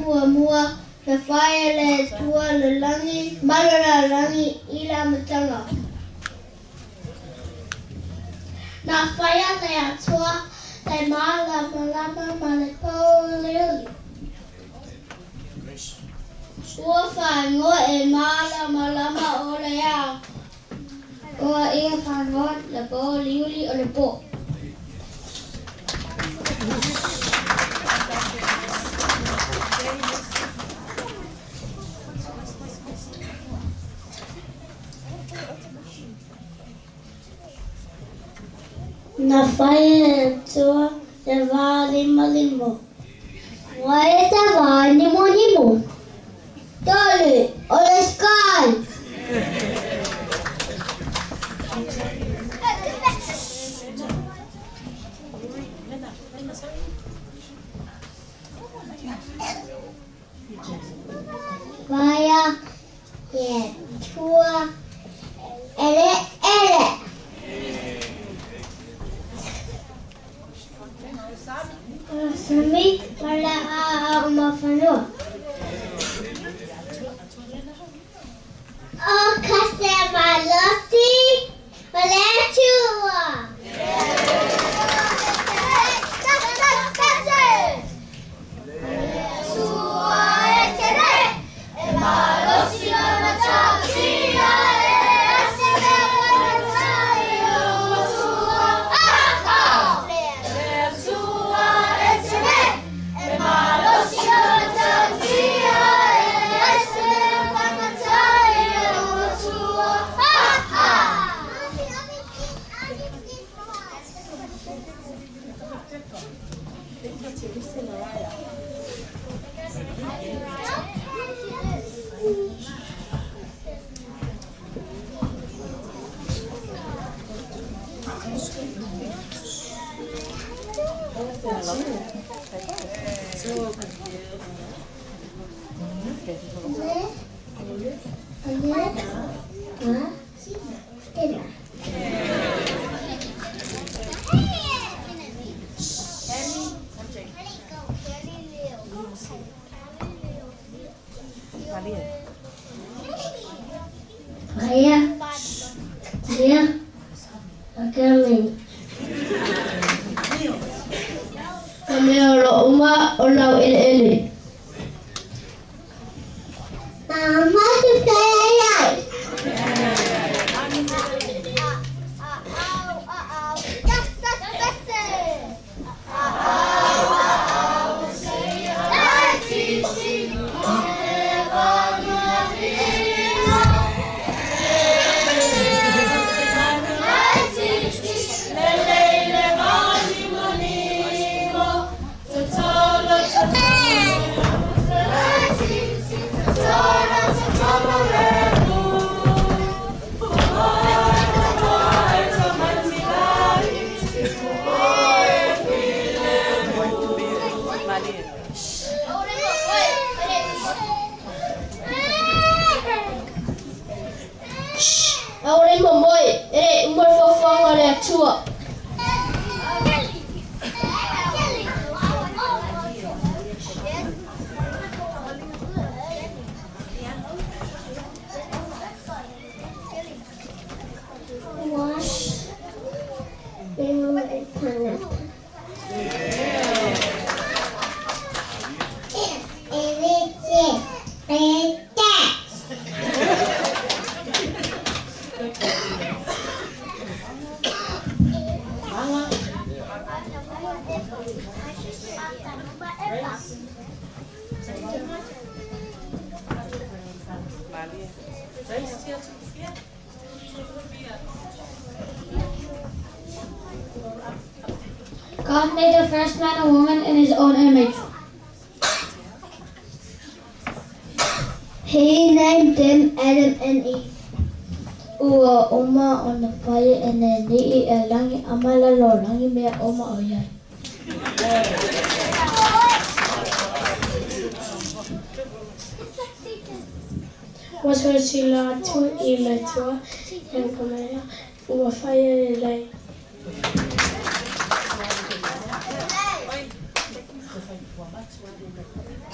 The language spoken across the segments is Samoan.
muamua, na fai e le Atua le lagi ma le lalolagi i le amataga. Na faia le Atua le malamalama ma le pōuliuli. Ua faaigoa e malamalama o le ao. Ua ia faaigoa le pōuliuli o le pō. Na fai e le Atua le vālimalima. Ua e te vānimonimo. Tolu, o le sky. Vaea e tua eleele. O sami ma le aao ma fanua. O ka se malosi o le Atua. Aia ia a Kami. Ka mea o lo uma o lau eleele. Mama tu ai. Aua le momoe, e le uma le foafoaga a le Atua. Wash e tangata. God made the first man and woman in his own image. He named them Adam and Eve. Ua uma ona fai e le Alii e lagi a ma le lalolagi mea uma o i ai. Ua silasila atu i le Atua i ka mea ua fai e lelei.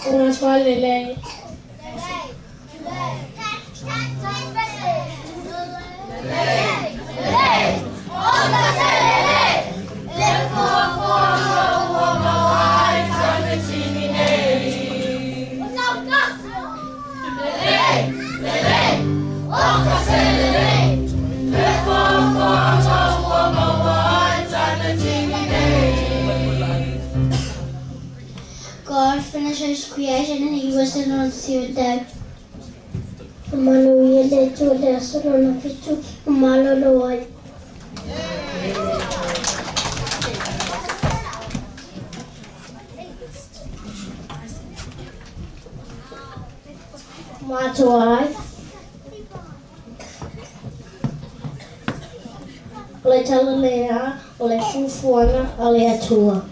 Ugafualelei. God finished his creation and he was on the seventh day. Manuia le Atua i le aso lona fitu ma malolo ai. Matua ai. O le tala lena o le fuafuaga a le Atua.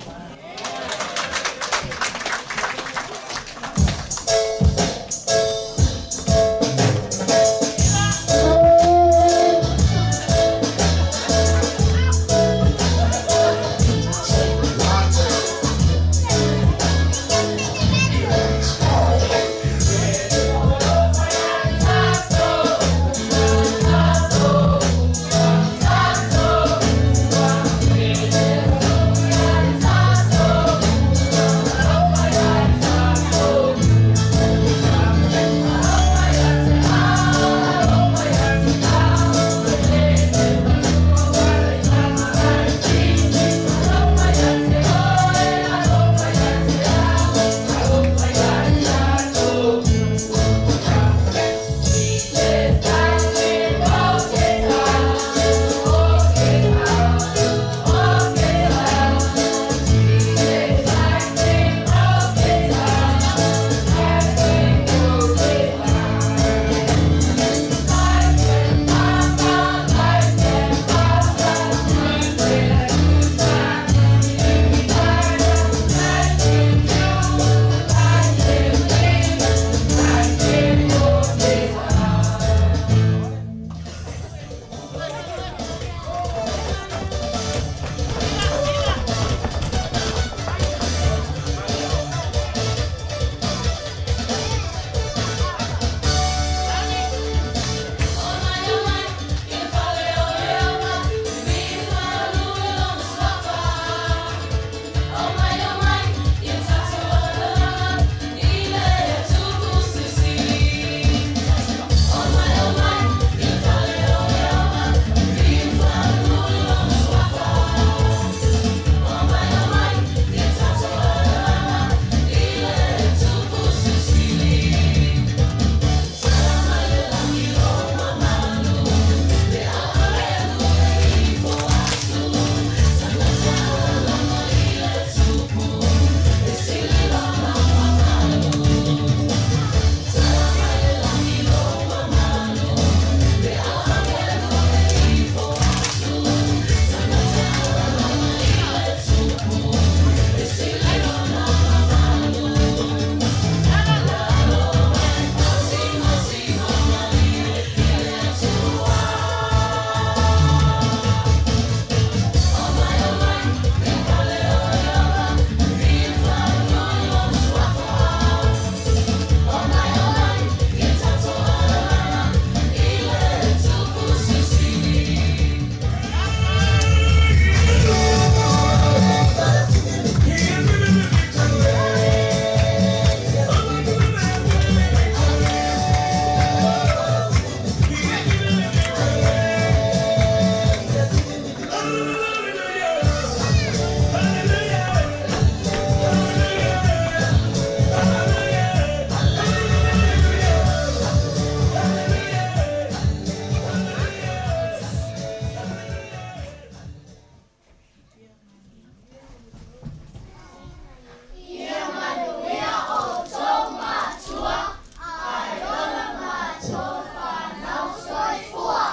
Ia manuia outou matua a i ola matou fanau soifua.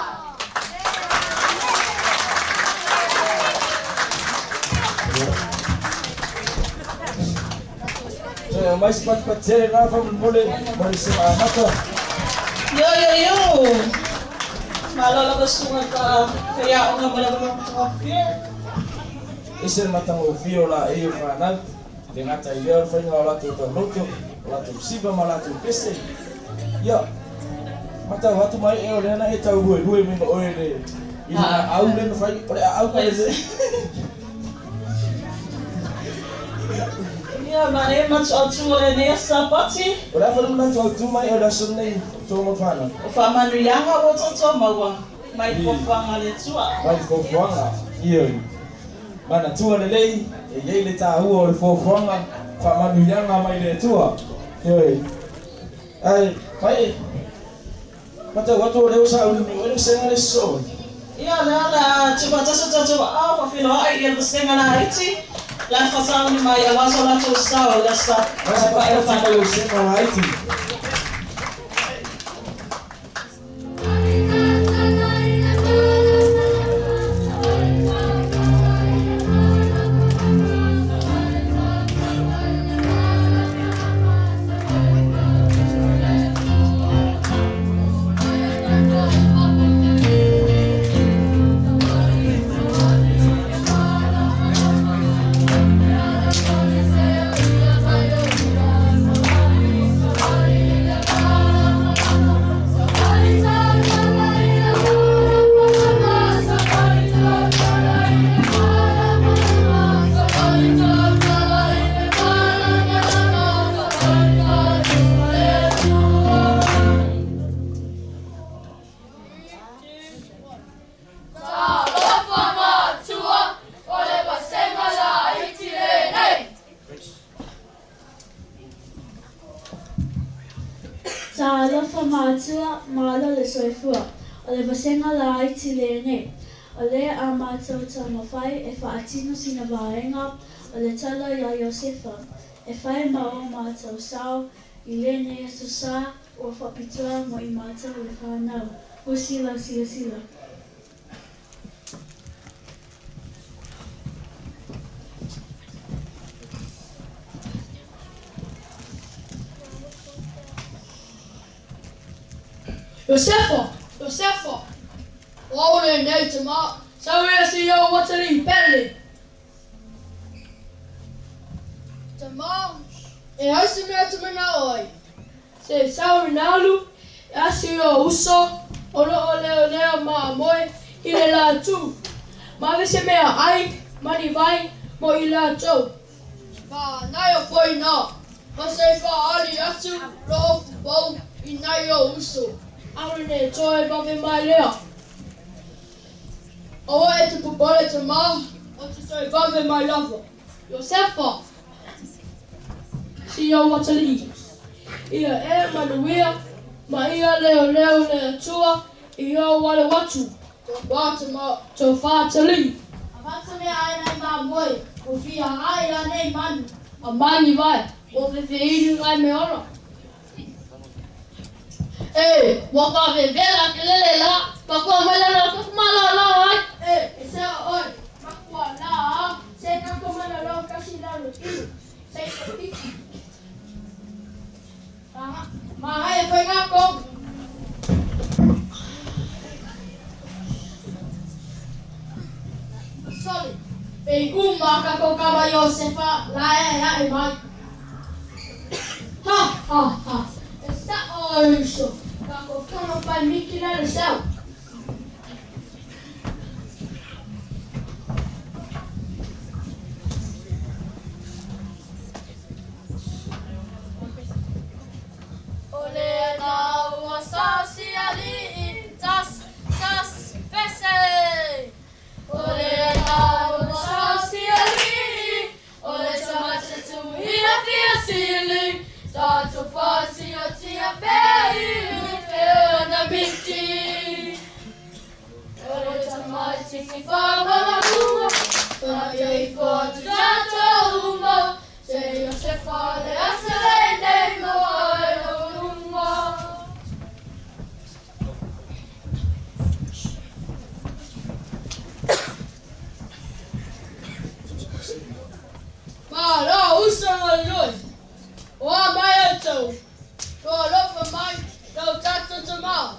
Toe aumai se patipati tele lena faamolemole mo le sega amata. Yo yo yo! Malo lava susuga i faiaoga ma lava matagofie. Ese le matagofie o laei o fanau, e le gata i lea o le faiga o latou tauloto. O latou siva ma latou pese. Ia, matau atu mai e o lea na e tau luelue mai ma oe le i le aau lea na fai, o le aau ka le. Ia, ma le manatu autu o lenei aso Sapati. O le a foi le manatu autu mai o le aso lenei o tou fanau? O faamanuiaga ua tatou maua mai fuafuaga a le Atua. Mai fuafuaga, ioe. Manatua lelei, e i ai le taua o le fuafuaga, faamanuiaga mai le Atua. Ioe. Ae, mai e, matau atu o lea ua sauni mai oe le vasega le sosoo ai. Ia, o lea o le a tuufaatasi o tatou aao faafiloa'i i le vasega laiti, le a faasauni mai aua so latou sao i le aso Mai se Sapati o faatasi mai fanau. le vasega laiti. Talofa matua, malo le soifua. O le vasega laiti lenei. O lea a matou taumafai e faatino sina vaega o le tala iā Iosefa e fai ma o matou sao i lenei aso sa ua faapitoa mo i matou le fanau. Usi lau silasila. Iosefa! Iosefa! O au lenei tama, sau ia si ou atalii pele. Tama, e ai se mea e te manao ai? Se sau ina alu e asi ou uso o lo o leoleo mamoe i le latu. Ma ave se mea ai ma ni vai mo i latou. Manaia foi na, ma se i faaali atu lou pupou i nai ou uso. Aole ne toe vave mai lea. Aua e te popole tama, o te toe vave mai lava. Iosefa, si ou atalii, ia e manuia ma ia leoleo le Atua i ou alo atu. Tofa tama, tofa atalii. Avatu mea ai nai mamoe, ua fia ai anei manu. A mani vai, ua fefeili ngai me ola. E, ua ka vevela ke lele la, pakua mai lana o kaku malolo ai. E, e sea oe, makua la a, se kako malolo kasi lalo ilu, se i patiki. Ma hai e whai ngā kong. Soli, pe i uma ka ko kama Iosefa, la e ae mai. Ha, ha, ha, e sa'o e uso, ka ko kama pai miki lalo sau. O lea na ua sa si alii, tas, tas, pese. O lea na ua sa si alii, o le tamata tuuina fia sili, tatou faatiotia pea i le ona miti. O le tamaititi whamanalua, Ka te ifo atu tatou uma, Se Iosefa le aso lenei mo ai lau luma. Malo uso galulue, O a mai outou, Ua alofa mai lau tatou tama,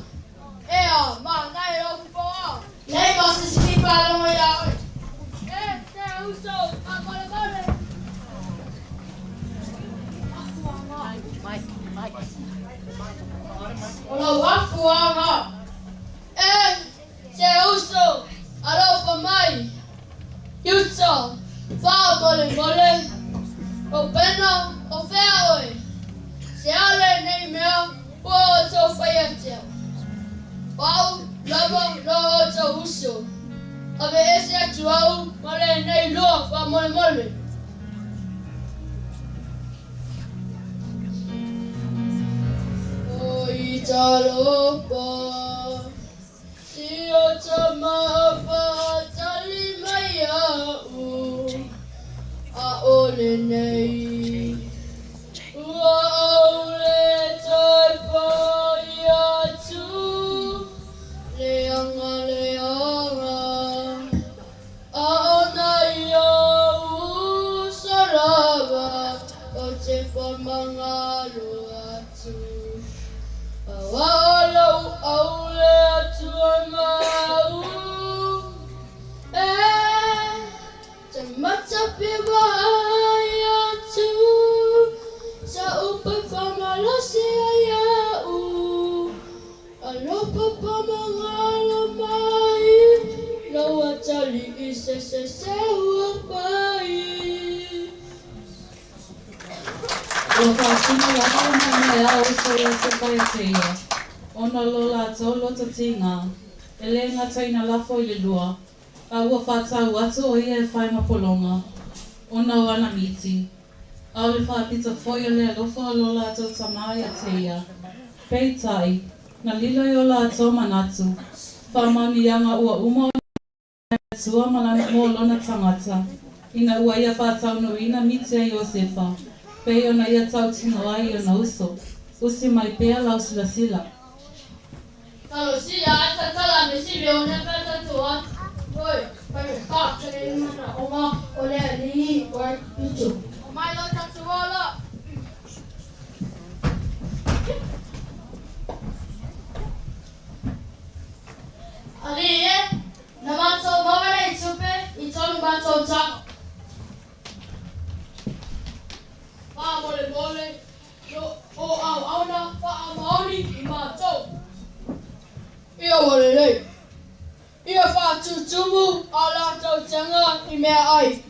Ea, manaia lau pupoa. Nei ma se isi faalogo iā oe. E te uso, faamolemole. O lau afuaga e se uso alofa mai i uta faamolemole Ropena o fea oe? Se a lenei mea ua outou fai ia te au? O au lava lo outou uso. Aveese atu au ma lenei lua faamolemole. Oi talofa, si o tama faatali mai iaʻu, ʻaʻole nei ua ou le toe foʻi atu, leaga leaga. A o nai ou uso lava ou te faamagalo atu. Aua o lou aule atu ai ma au, e te matapiwa ai atu, sa upu faamalosi ai iaʻu. Alofa faamagalo mai lou atalii se sese ua fai. Ua faatino lava le mea a uso Iosefa ia te ia, ona o lo latou loto tiga, e le gata ina lafo i le lua, a ua faatau atu o ia e fai ma pologa, ona o ana miti. A o le faapito foi o le alofa o lo latou tamā ia te ia. Peitai, na lilo i o latou manatu, faamanuiaga ua uma ona le Atua ma lana mo lona tagata, ina ua ia faataunuuina miti a Iosefa, pei ona ia tautino ai i ona uso. Usi mai pea lau silasila. Talosia ai tatala me Simeone pe a tatou atu. Oi, faigata tele manaoga o le alii oe Itu. Omai lo tatou ola. Alii e, na matou maua nei tupe i tonu matou tago. Faamolemole o auauna faamaoni i matou. Ia ua lelei. Ia faatutumu a latou taga i meaai,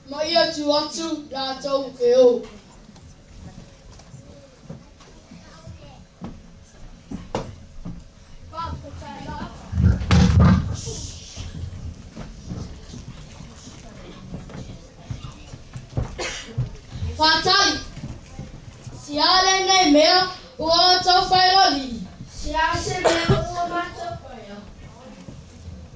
ma ia tu atu latou e ou. Faatali, se a lenei mea ua outou fai lo alii? Se a se mea ua matou faia?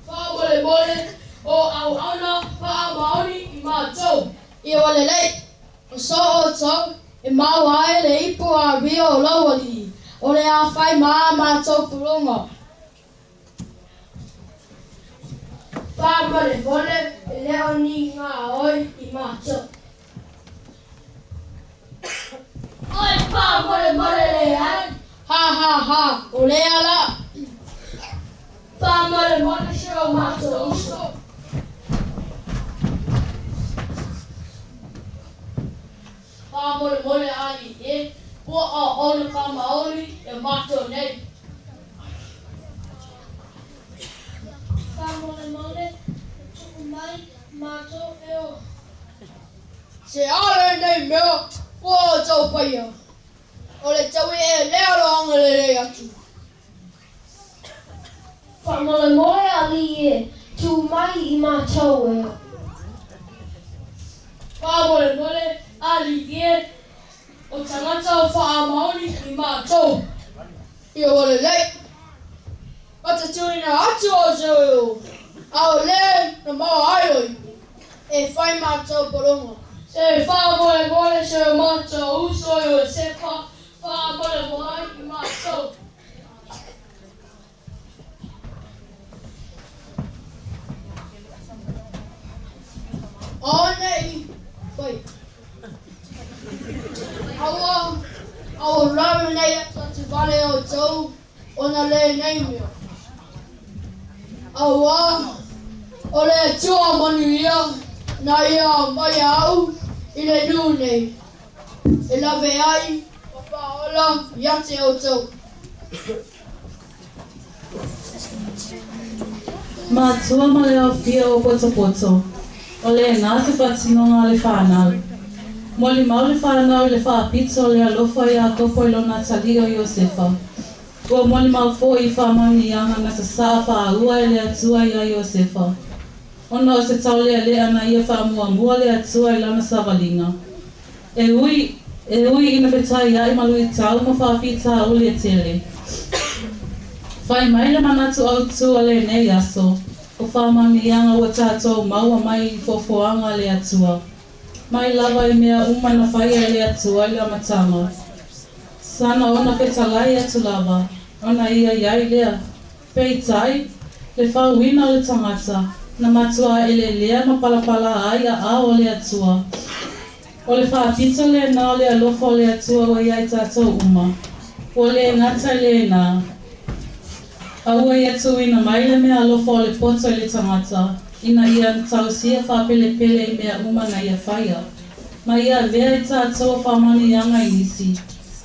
Faamolemole o auauna faamaoni i matou. Ia ua lelei, o so outou e maua ai le ipu aria o lou alii, o le a fai ma a matou pologa. Faamolemole e le o ni gaoi i matou. Oi faamolemole leai. Ha ha ha, o lea la. Faamolemole si o matou uso. Faamolemole alii e, ua auauna faamaoni ia matou nei. Faamolemole tuu mai matou e o. Se a lenei mea ua outou faia? O le taui ea lea o lou agalelei atu? Faamolemole alii e, tuu mai i matou e o. Faamolemole alii e, o tagata o faamaoni i matou. Ia ua lelei. O te tuuina atu outou e o, a o le na maua ai o ipu e fai matou pologa. Se faamolemole si o matou uso Iosefa, faamolemole ai i matou. Aua ne i fai. Aua, a ua lawe nei atu vale outou ona lenei mea. Auā, o le Atua manuia na ia aumaia au i le nuu nei, e lawe ai ma faaola. Ola ia te outou. Matua ma le aofia o potopoto, o lena se faatinoga a le fanau. Molimau le fanau i le faapito o le alofa o Iakopo i lona atalii o Iosefa. Ua molimau foi i faamanuiaga na sasaa faaua e le Atua iā Iosefa, ona o se taulealea na ia faamuamua le Atua i lana savaliga. E ui, e ui ina fetaiai ma luitau ma faafitauli e tele. Fai mai le manatu autū o lenei aso, o faamanuiaga ua tatou maua mai i fuafuaga a le Atua. Mai lava i mea uma na faia e le Atua i le amataga. Sana ona fetalai atu lava, ona ia i ai lea. Peitai, le fauina o le tagata, na matuā eleelea ma palapala ai aao o le Atua. O le faapito lena o le alofa o le Atua ua iā i tatou uma. Ua le gata i lena, a ua Ia tuuina mai le meaalofa o le poto i le tagata, ina ia tausia faapelepele i mea uma na ia faia, ma ia avea i tatou o faamanuiaga i nisi,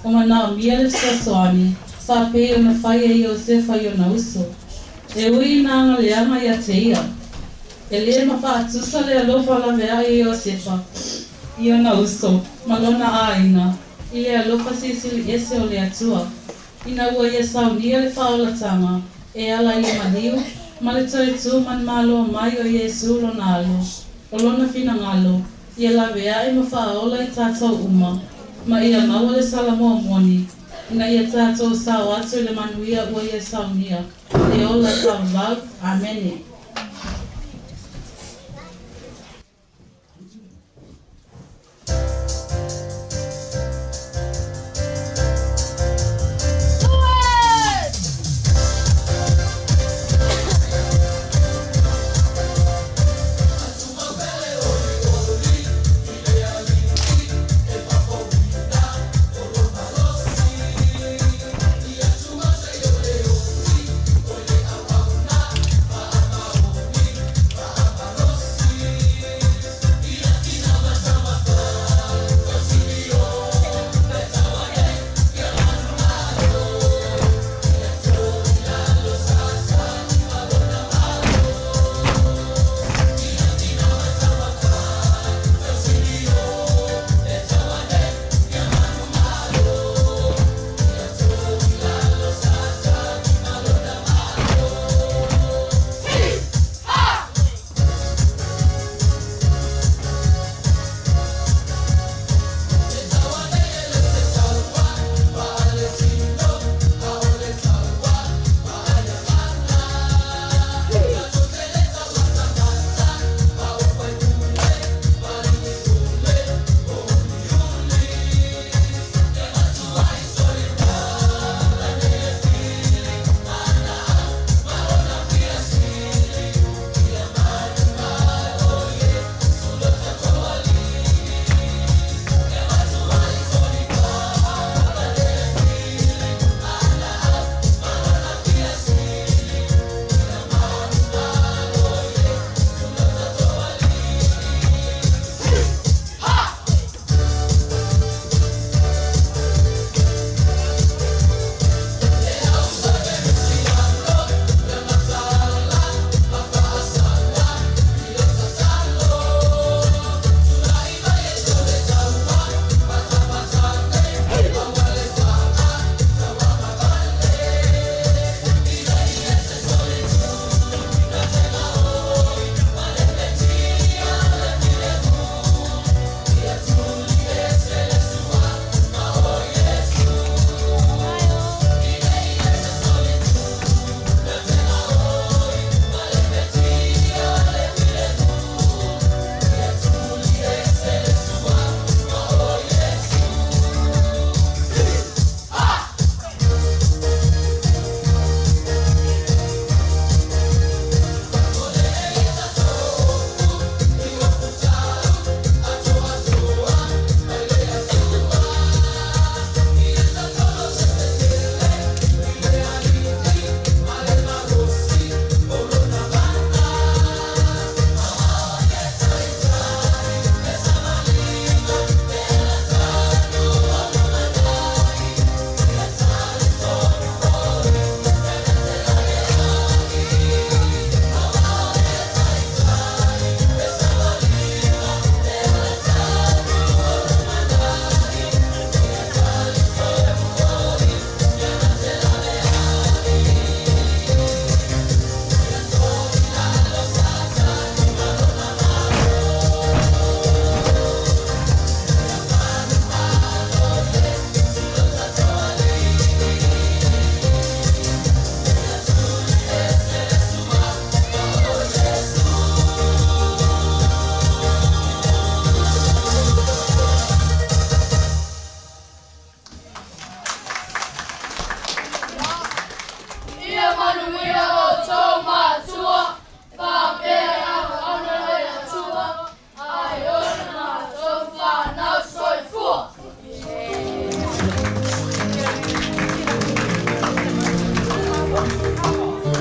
ua manaomia le fesoasoani, faapei ona fai e Iosefa i ona uso. E ui ina agaleaga ia te ia. E lē mafaatusa le alofa laveai e Iosefa i ona uso ma lona aiga i le alofa silisili ese o le Atua, ina ua ia saunia le faaolataga e ala i le maliu ma le toe tū manumalo mai o Iesū lona Alo, o lona finagalo, ia laveai ma faaola i tatou uma, ma ia maua le Salamoa moni, ina ia tatou sao atu i le manuia ua ia saunia, e ola faavavau. Amene.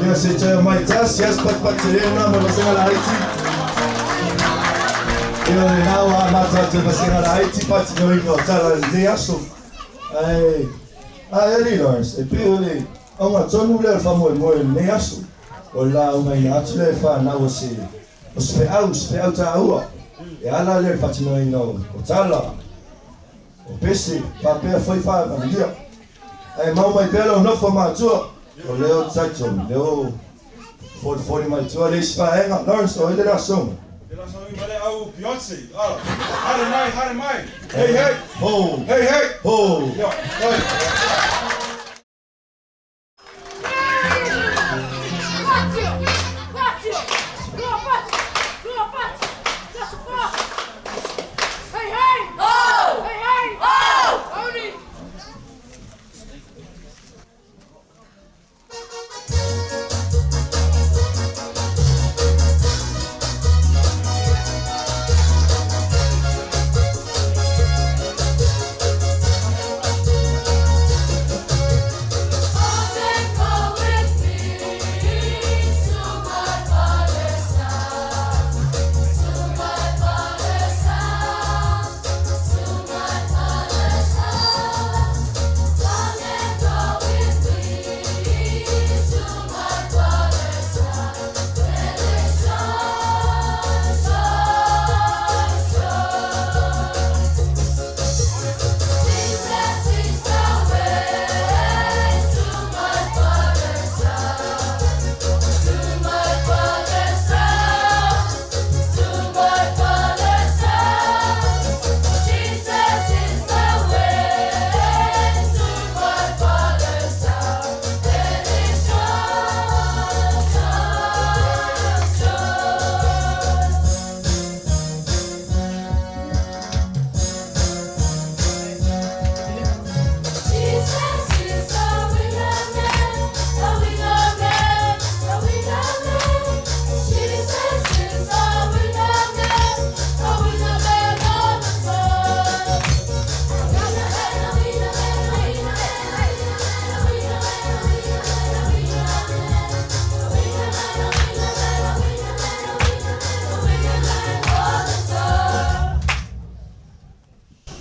Ia se toe mai tasi ia se patipati lena mo le vasega laiti. Ia o lena ua amata atu e le vasega laiti faatinoina o tala i lenei aso. Ae ae alii Lawrence, e pei o le auga tonu lea o le faamoemoe i lenei aso, o le laugaina atu lea e fanau o se o se feau, se feau taua e ala lea i le faatinoina o tala, o pese, faapea foi faamanuia. Ae mau mai pea lau nofo matua, o lea ou te talitonu, lea ua folifoli mai tua le isi vaega. Lawrence, o ai le lasoga? Le lasoga ma le au Beyonce. Ah, haere mai, haere mai. Hey, hey. Ho. Hey, hey. Ho. Ia, oi.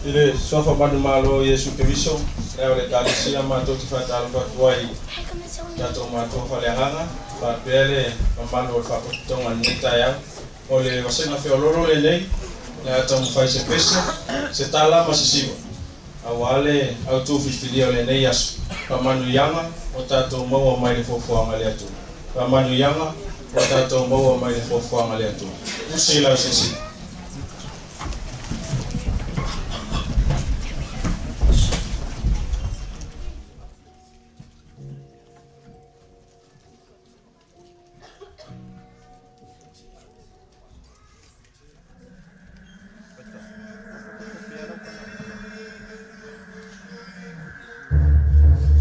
I le Suafa manumalo o Iesu Keriso, le Ao o le Ekalesia, matou te faatalofa atu ai i tatou matua faaleagaga, faapea le mamalu o le Faapotopotoga i lenei taeao. O le vasega feoloolo lenei, o le a taumafai se pese, se tala ma se siva, aua le autu filifilia o lenei aso, faamanuiaga ua tatou maua mai le foafoaga a le Atua. Faamanuiaga ua tatou maua mai le foafoaga a le Atua. Usi i lau silasila.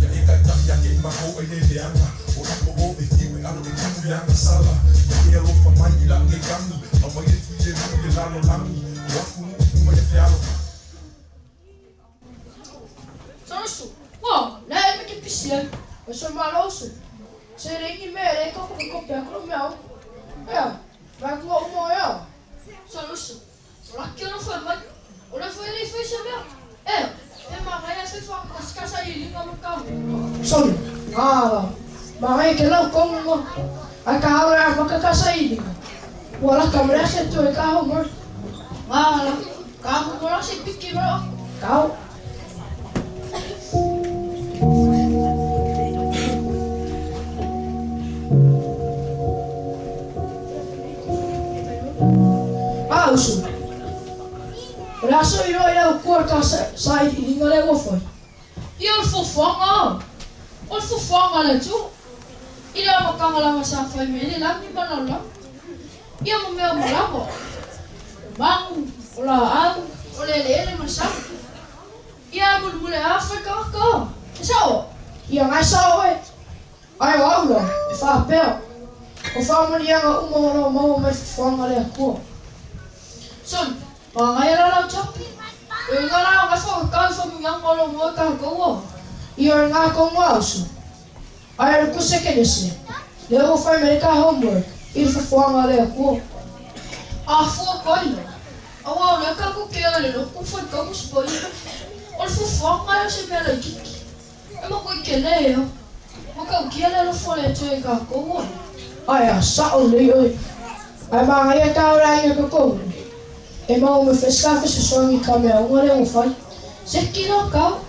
Ia e taitai ake i makou ai le leaga o lako o e fiu e alo e kumu i ana sala. Ia e alofa mai i la'u nei anu, aumai le filemu i le lalolagi, o atunuu uma ia fealofa. Solusu, Ua, lea e me ke pisi ai, o so malo usu. Se le ingi mea le koko ke kope aku lo mea o. Ea, vai kua uma o ea. Solusu, O laki ona fai mai, o le fai le fai se mea. Ea, e manaia se fa kasikasa i linga ma ka. Soli, Ah, manaia ke lau kongo mo. Ai ka hao ea makakasa i linga. Ua laka mea se tu e ka hau mo. Ah, la, ka hau mo se piki mo. Ka hau. Ah, usu. O le aso i roa i lau kua ka sailiiliga lea ua fai. Ia o le fuafuaga ao. O le fuafuaga a le Atua. I le amataga lava sa fai mai ai le lagi ma le lalolagi. Ia ma mea uma lava. O manu, o laau, o le eleele ma le sami. Ia e mulimuli ai lava fai tagata ao. E sao? Ia na e sao oe. Ae o au la, e faapea, o faamanuiaga uma o lo o maua mai fuafuaga a le Atua. Son, manaia la lau tapu. O ina la o gafa o kau i faamanuiaga o lo o maua i kakou o. Ia o lena kou noa usu. Ae o le kuse kenese. Lea ua fai mai le ka homework i le fuafuaga a le Atua. A fua koina, aua o lea kakou te o i le lotu faitau Tusi Paia. O le fuafuaga e o se mea laitiiti. E matuai tele a. Matautia le alofa o le Atua i kakou oe. Ae a sa'o lelei oe. Ae manaia ta o le aiga kakou e maua mai foi se ka fesoasoani i ka meaoga lea ua fai. Se kilo kau.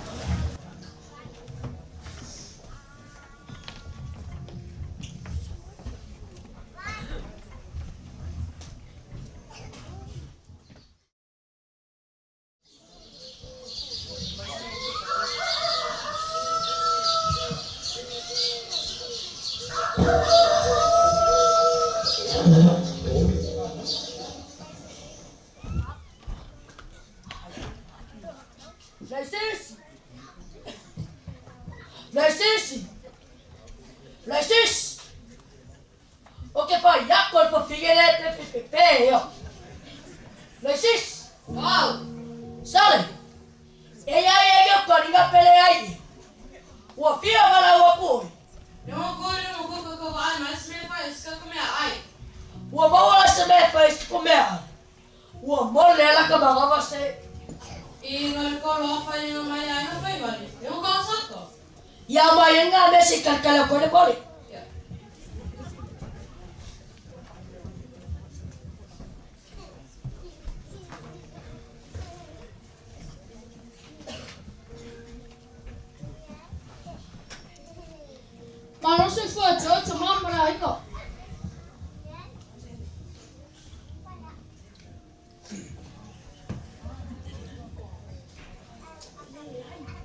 Laisisi! Laisisi! Laisisi! O ke pai ako le pafigele pe pe pe pe yo. Laisisi! Au! Sale! E ia ia ia karinga pele ai. Ua fia wala ua pui. Yo kore mo ko ko ai mai se me fai ska ko mea ai. Ua maua la se mea fai ko mea. Ua mole la ka magawa se. I ngā ko lo fai no mai ai no fai wale. Yo ka sako. Ia mai nga me se kalkala ko le mole. Malo se fua te o te mama la inga.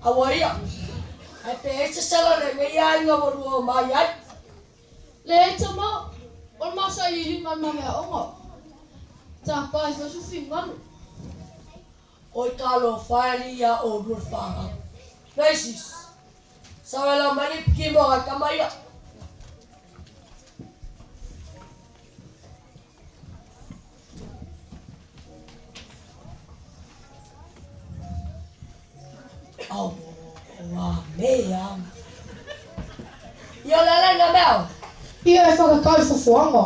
Aua ia. Ai pe ese sala le ngai ai nga waru mai ai. Le te ma, o masa i linga na mea onga. Ta pai fa su fingalo. Oi ka lo whaeli ia o lua whanga. Leisis. Sawe la mani piki mo ka kamaia. Au, wa mea. Ia le lenga mea. Ia e whakakau fuafuaga.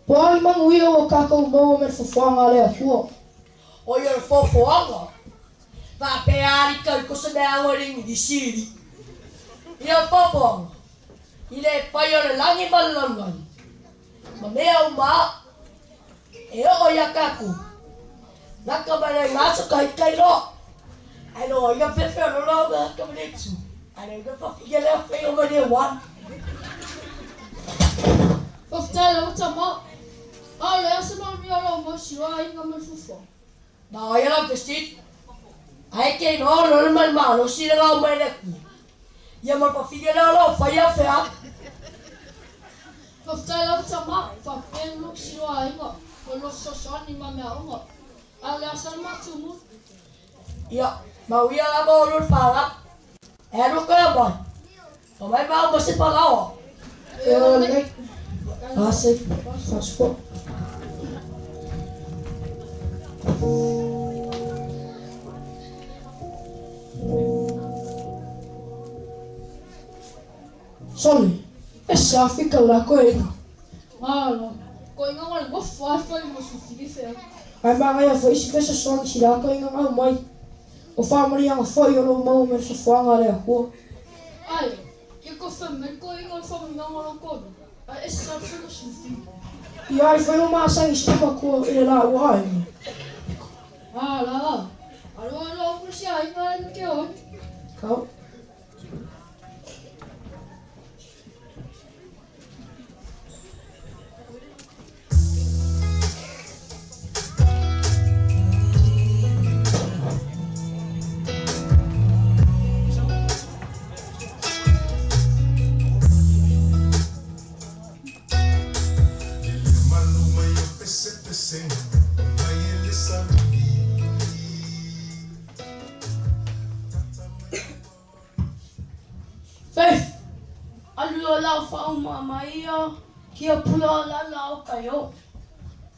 Po ai mangu ia ua kakou maua me le fuafuaga a le Atua. O ia le fofoaga. Pa pe ari kau ko se mea ua ringi di siri. Ia fofoaga. I le pai o le langi ma le lalulagi. Ma mea uma e oo ia kakou. Naka ma le ngaso kai kai loa. Ai no ia fefe o lo ga ka me tsu. Ai no fa fia le fe o ma le wan. Whaftai le o tama. A le asa ma mi ala o mo siwa inga me fufua. Ma ia la vestit. Ai ke no no le mal malo si le ga mai le ku. Ia ma fa fia le lo fa ia fe a. Whaftai le o tama. Whapeng lo siwa inga. O lo sosoani ma mea onga. A le asa ma tumu. Ia ma ia la mo lo fa la. E ro ka ba. O mai ma mo se pa la. E o le. Ase, fasfo. Soli, e sa fika la ko e. Malo. Ko inga ngale mo fai fai mo su fia. Ai manaia foi si fesoasoani si la ko inga ngau mai. O whamarianga foi o lo mau me le fuafuaga a le Atua. Ai, ia ko fe me ko inga fa mi nganga lo ko. Ai e sa fe mo su fi. Ia ai foi o masangi si makua i le la ua ai. Ah la. Alo alo ko si ai nga le ke o. Kau. Lele malu mai o pese pese mai ele sabi. Faith. Alu o la fa o ma ia kia pula la la o ka yo.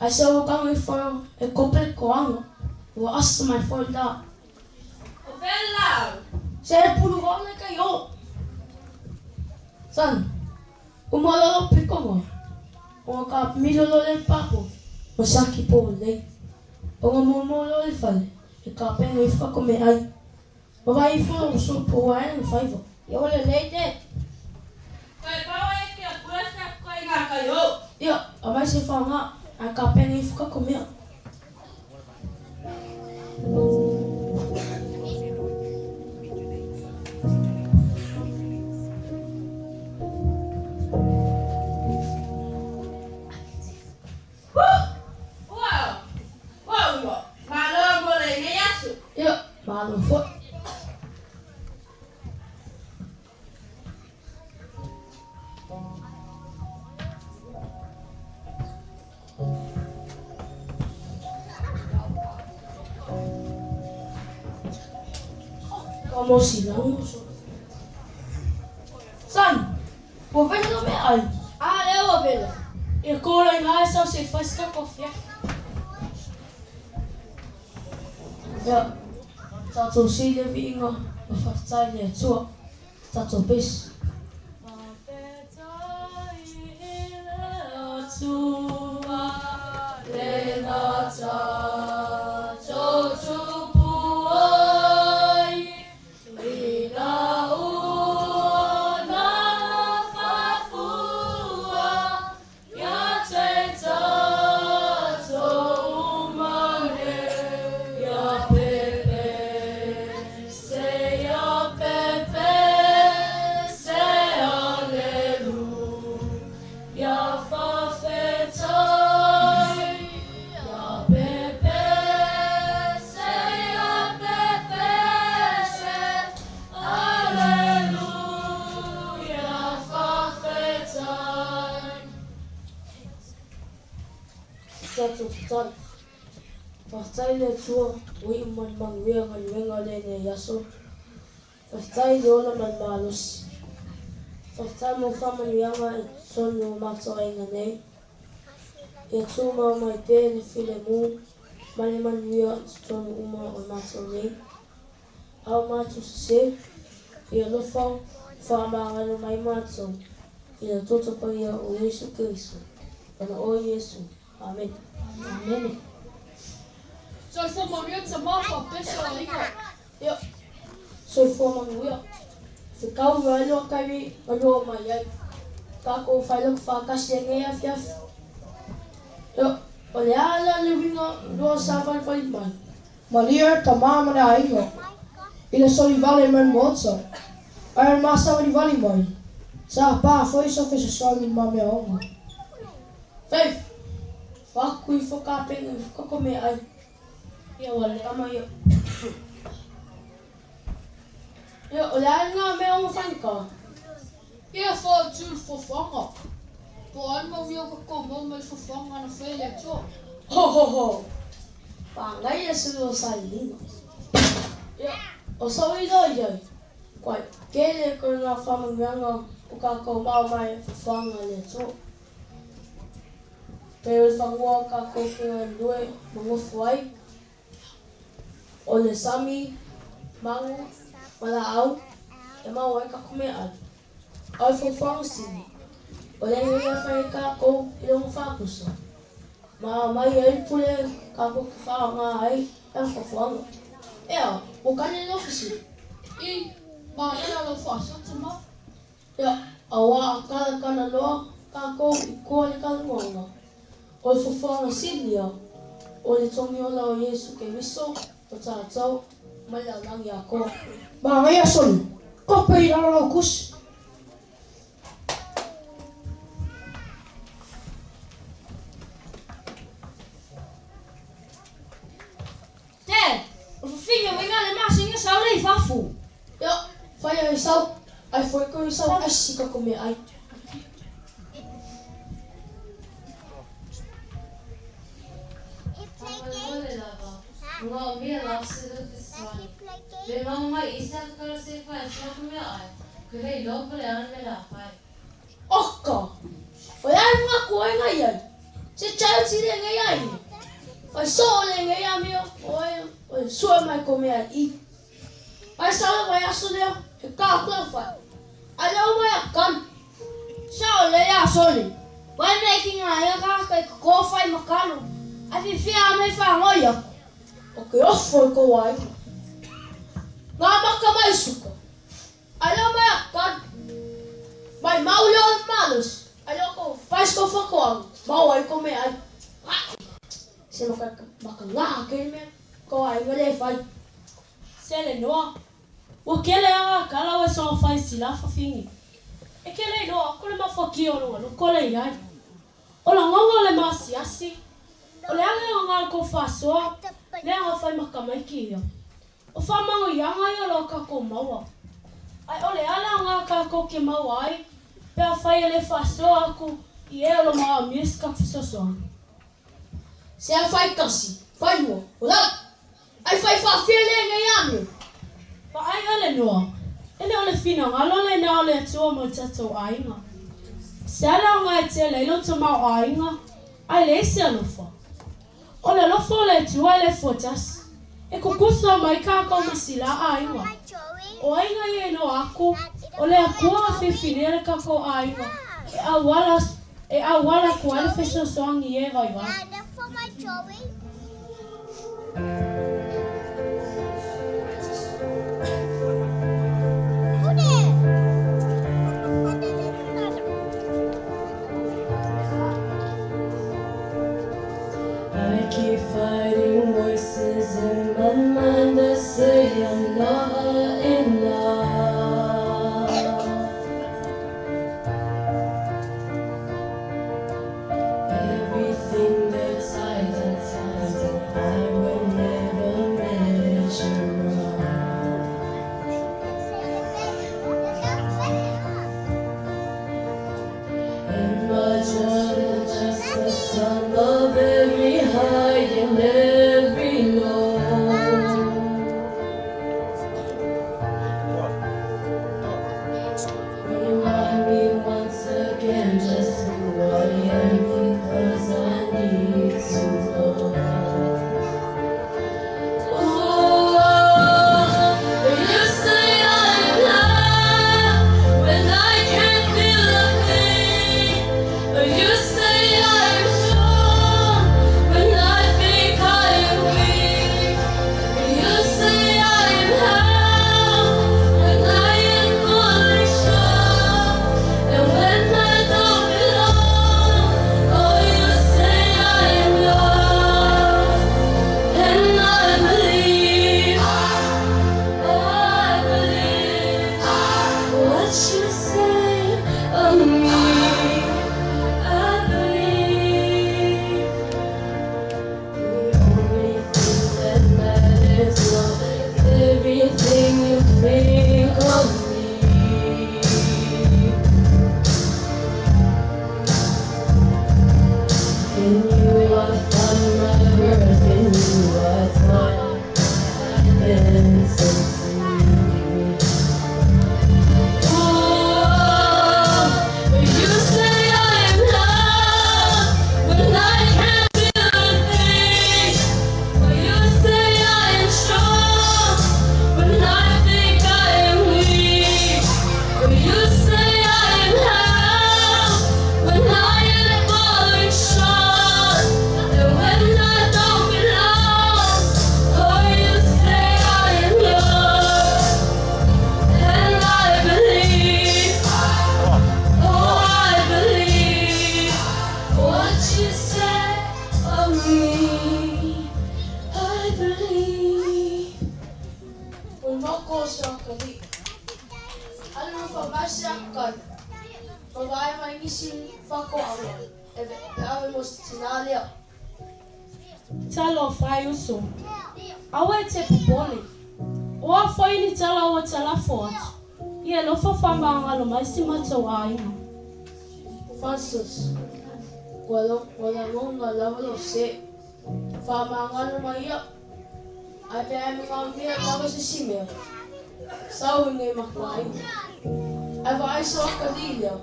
Ai sa o kanga i fo e kope ko anga. Ua asa mai fo la. O Bella! Se e pulu wa le ka yo. San. Uma loa lou pikoga, ona kapamilo loa lea i le pa kofi ma siaki polei. Ona momo loa i le fale e kapena ifo kako meaai. Ma vaai ifo lou uso pau ae lona faiva. Ia ua lelei dad. Koe pau e ke akua se aku kai ngā kai hou. Ia, aumai se faoga ae kapena ifo kako mea. Ua ua uma, malo mo lenei aso. Ia, malo foi. Ka mo silago. Son, ua fai se meaai? A lea ua vela. Ia kola i ina e sau se i fai se tatou afiafi. Ia, tatou sili le viiga ma faafetai i le Atua. Tatou pesi. Faafetai i le Atua lena tatou tupu ai ina ua nafafua ia te tatou uma nei ia pepese ia pepese Aleluia faafetai ia pepese ia pepese Aleluia faafetai. Tatou tatalo. Faafetai i le Atua ua iu mai le manuia galuega o lenei aso. Faafetai i le ola ma le malosi. Faafetai mo faamanuiaga i totonu o matou aiga nei. Ia tumau mai pea le filemu ma le manuia i totonu uma o matou nei. A o matou sese, ia alofa faamagalo mai matou i le Toto Paia o Iesu Keriso. Ona oe Iesu. Amene. Amene. Soifua manuia tama faapea aiga. Ia, soifua manuia. Fekau loa ai loa taimi malua mai ai. Tatou failoku faatasi lenei afiafi. Ia, o le a la le uiga loa savalivali mai? Malie tama ma le aiga i le solivale mai le maota, ae le ma savalivali mai, sa pa foi so fesoasoani i le ma meaoga. Faith, Vaku ifo kapena ifo kako meaai. Ia ua le tama ia. Ia, o le a lena mea o faigata? Ia faatu le foafoaga. Po o a le mau mea ua tatou maua mai le foafoaga na fai e le Atua? Ho ho ho! Pagaia se lua sailiga. Ia, o sou iloa i ai, koe kele koe nga faamanuiaga o kakou mao mai foafoaga a le Atua. Pei o le fanua o kakou ke galulue ma nofo ai, o le sami, magu, ma laau, e maua ai kakou meaai. A o le foafoaga sili, o le ia e fai ai kakou i lona faapusa, ma aumai ai le pule kakou ke faaoga ai lana foafoaga. Ea, ua kali le fesili. I, manaia lau faasoa tama. Ia, auā a kalakala loa kākou i koa le talanoaga, o le fofoaga sili ia o le togiola o Iesu Keriso o tātou mai le lalagi atoa. Manaia soli, kope i lalo lau kusi. Dad, o fafine o ina le masina sau le i fafo. Ia, fai ai sau, ai foi koe sau aisi kako meaai. Faamolemole lava, manaomia lava se leo fesoasoani. Pe maua mai i se aka se fai atu aku meaai, koe le iloa po o le a le mea le a fai. Oka! O le a le manatu o ai ai? Se charity lenei ai? Fai soo lenei amio o ai o le sue mai ko mea i. Ai sau le vaiaso lea, he kā aku lau fai. Ai lea o mai a kanu. Sao lelei a sole. Uai mea i kiga ai a kāka i kokō whai makalo, ai whiwhia a mei whāngoi aku. O ke ofo i kou aiga. Ngā maka mai suka. Ai leo mai a kalu. Mai mau leo o malosi. Ai leo kou whai sko whakoaga. Mau ai ko mea ai. Se maka maka ngā ke mea kou aiga le whai. Se le noa. Ua kele aga kala ua soga fai sila fafigi. E kele iloa aku le mafakia o loga loko le iai. O lagoga o le maasiasi, o le age o ga le kou faasoa, le aga fai makamaiki ia. O faamanuiaga ia o lo kakou maua. Ae o le ala o ga kakou ke maua ai, pe afai e le faasoa aku i e o lo maaomia se ka fesoasoani. Se a fai kasi, fai lua, o lau! Ai fai faafia le nei amio. Vaai a le noa, e le o le finagalo lenā o le Atua mo le tatou aiga. Se ala aoga e tele ai lo tamaoaiga, ae leai se alofa. O le alofa o le Atua e le fuatasi, e kukusa mai kākou ma sila aiga. O aiga ia iloa aku, o le Akua ga filifilea le kakou aiga e auala e auala aku ai le fesoasoani e vaivai. I keep fighting voices in my mind that say I'm not enough. Everything that's I done, I will never measure up. Am I just the sum of every high and every low? Remind me once again just who I am, because I need to know. Oh, you say I'm blind when I can't feel a thing. You say I'm strong when I think I am weak. You say I am held when I am falling short. And when I don't belong, oh, you say I am loved. And I believe, I believe what you say of me. I believe the only thing that matters, love, is everything you think of me. In you I find my worth, in you I find identity. Oh, you say I'm loved when I can't feel a thing. You say I am strong when I think I am weak. You say I am held when I am falling short. And when I don't belong, oh, you say I am loved. And I believe, oh, I believe what you say of me. I believe. O le mako o se akalii. Alu whamai se akai. Whawai mai nisi whakoaga e e ave mo se tinā lea. Talofa e uso. Aua e te popole. O a foi ni tala ua talafo atu. I alofa whamangalo mai si matou aiga. Francis, Ua ua lagona lava lou se. Whamangalo mai ia. Ae pe ai manaomia lava se isi mea. Sau i nei matou aiga. Ae vaai so akalii lea.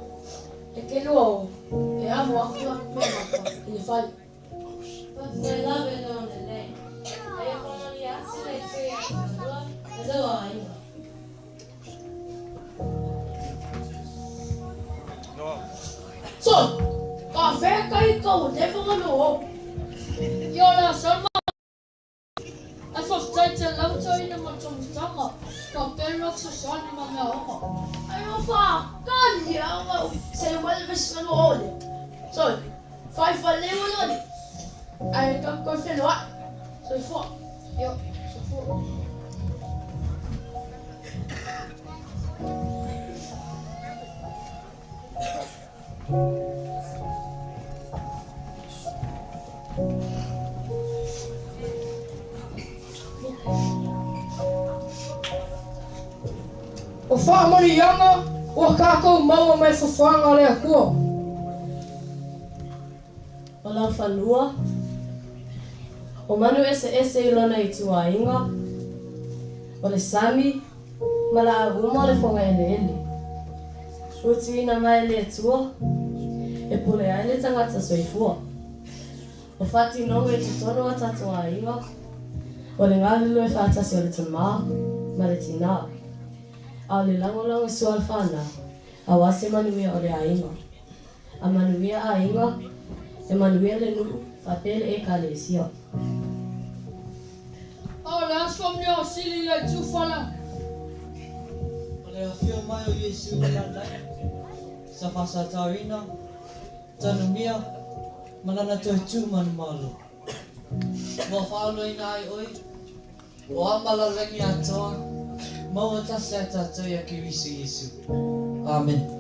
E kelua o, e amo aku la mea maka i le fale. Faafetai lava e lona lelei. Aia faamalie atu le Atua iā te malua ma lou aiga. Sol, ka fe kai ka o te whangano o. Ia o le aso Ai faafetai tele lava toeaina ma le taumafataga, faapea le fesoasoani ma meaoga. Ai o whakali anga se wale vesingano ole. Sol, fai falewa lani. Ai ka koe whenua. Soifua. Ia, soifua. O faamanuiaga ua kākou maua mai fuafuaga a le Akua. O Laufanua, o manu eseese i lona ituaiga, o le sami, ma laau uma o le fogaeleele. Ua tuuina mai e le Atua e pule ai le tagata soifua. O faatinoga i totonu o tatou aiga, o le galulue faatasi o le tamā ma le tinā, a o le lagolago sua o le fanau, auā se manuia o le aiga. A manuia aiga, e manuia le nuu faapea le Ekalesia. A o le aso mea o sili i le itu fala. O le afio mai o Iesu i le lalolagi, sa faasatauina, tanumia, ma lana toe tu manumalo. Ua faaoloina ai oe, o a ma lalolagi atoa, maua tasi ai tatou ia Keriso Iesu. Amen.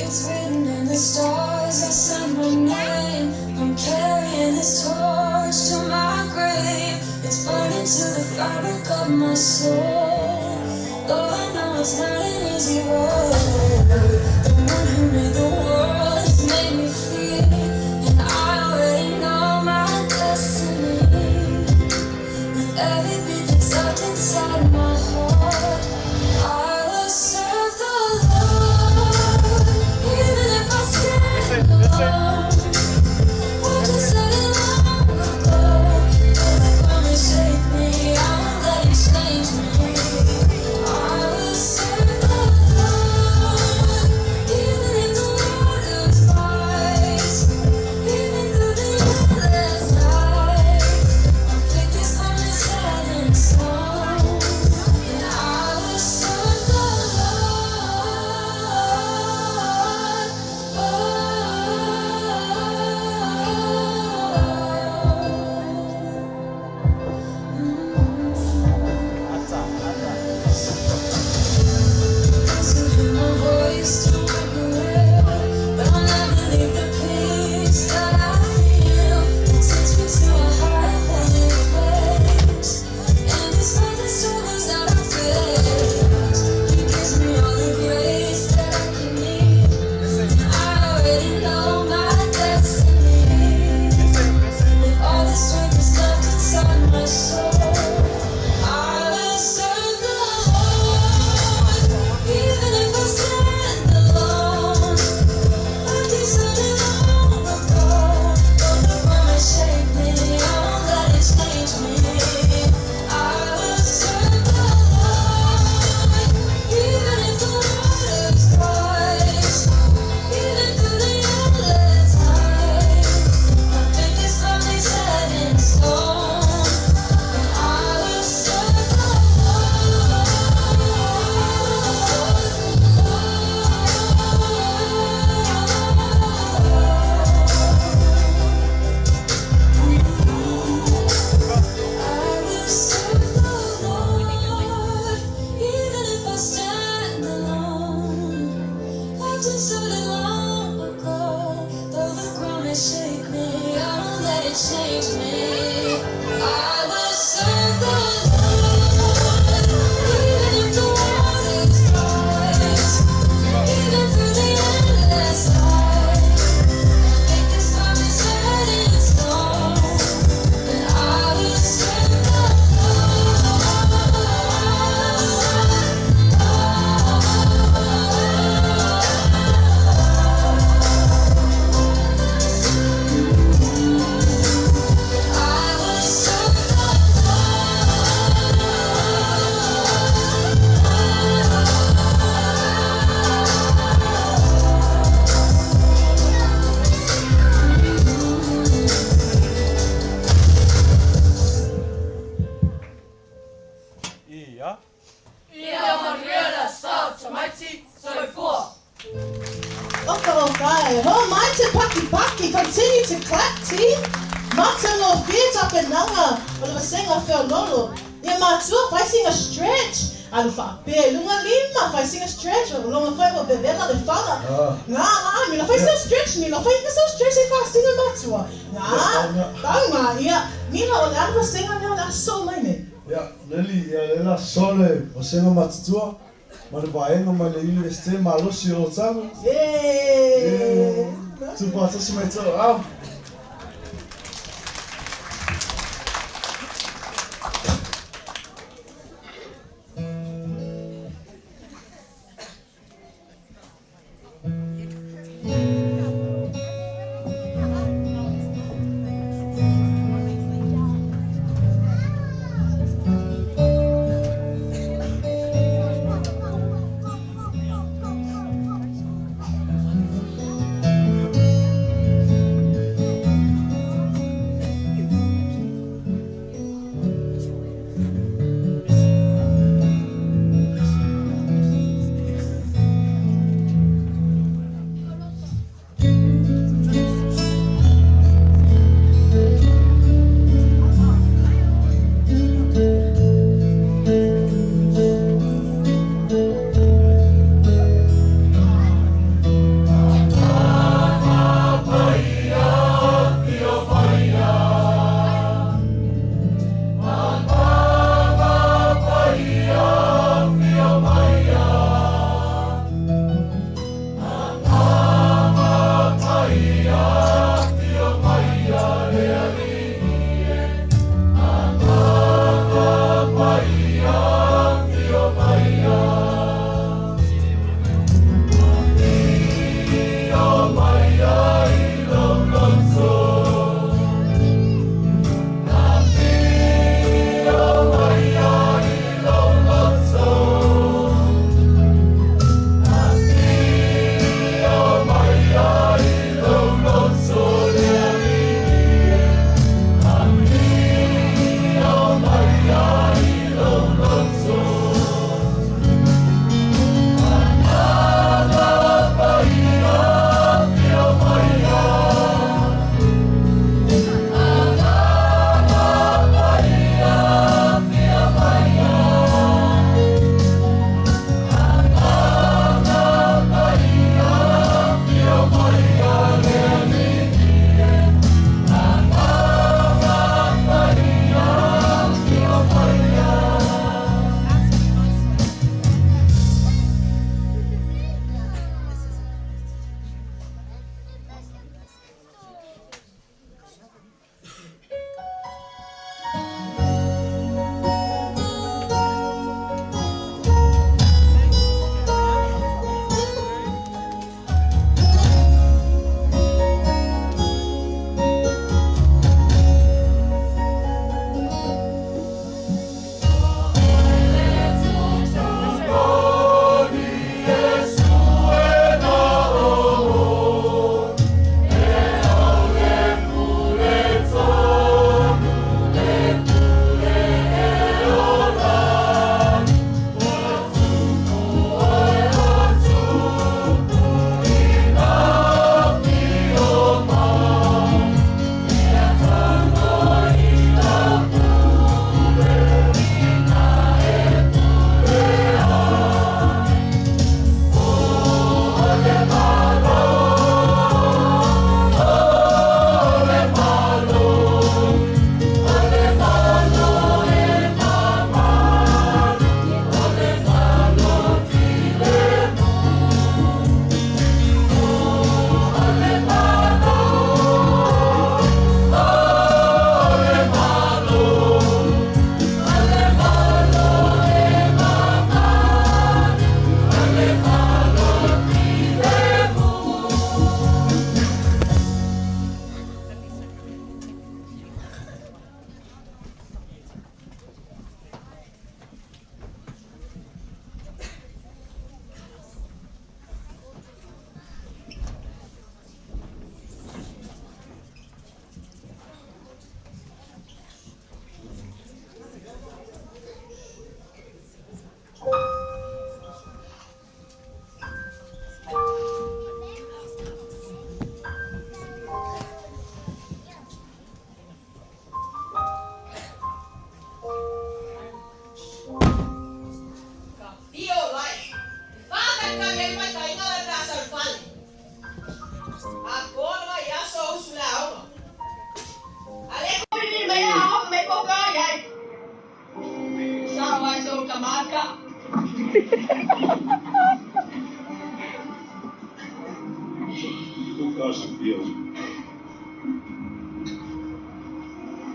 It's written in the stars, I signed my name. I'm carrying this torch to my grave. It's burning to the fabric of my soul. Though I know it's not an easy road. The one who made the world has made me feel, and I already know my destiny. With every beat that's left inside my heart, I will serve the Lord, even if I stand alone. I just said it long ago. Though the ground may shake me, I won't let it change me. I will serve the Lord. it changed me. I will serve the Lord, even if the waters rise, even through the endless night. Nothing can stop me set in stone, and I will serve the I will serve the Ia. Ia manuia le aso tamaiti soifua. Oka o kai. Ho mai te paki paki. Continue to clap, team. Mata lo fia tapenaga o le vasega feololo. Ia matua fai sina stretch. Alu faapea i luga lima, fai sina stretch. O loga foi ua vevela le faga. Ga ga, mila fai sau stretch, mila fai sau stretch e faasina matua. Ga, tauga, ia. Mila o le a le vasega lea o le a sosoo mai nei? Ia, Leli, ia le la sosoo le vasega matutua ma le vaega mai le Universite malosi o Otago. Ie! Tuufaatasi mai tou aao.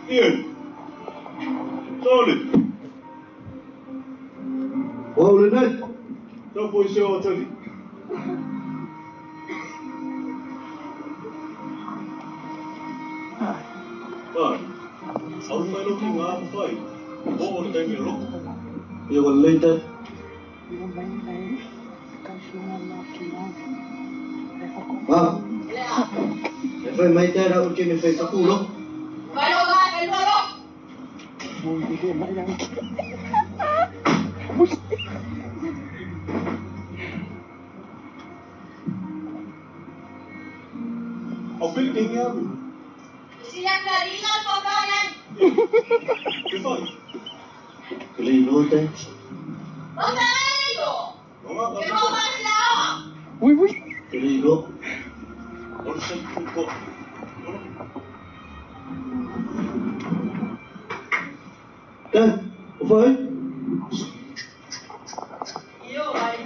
Ian. Sorry. O le nei. Tau po i se o tali. Ai. Au mai loki ngā whai. O o le taimi loko. Ia wa lei te. Ma. E whai mai te rau ke me whai taku lo. Vai lo vai, vai lo. Au whiri te hingi aru. Sila karina paganan. Te whai. Te lei no te. Pagano. O ngā Ke mo sila. Ui ui. Te lei no. O le sei ko. Te. O whai. Io ai.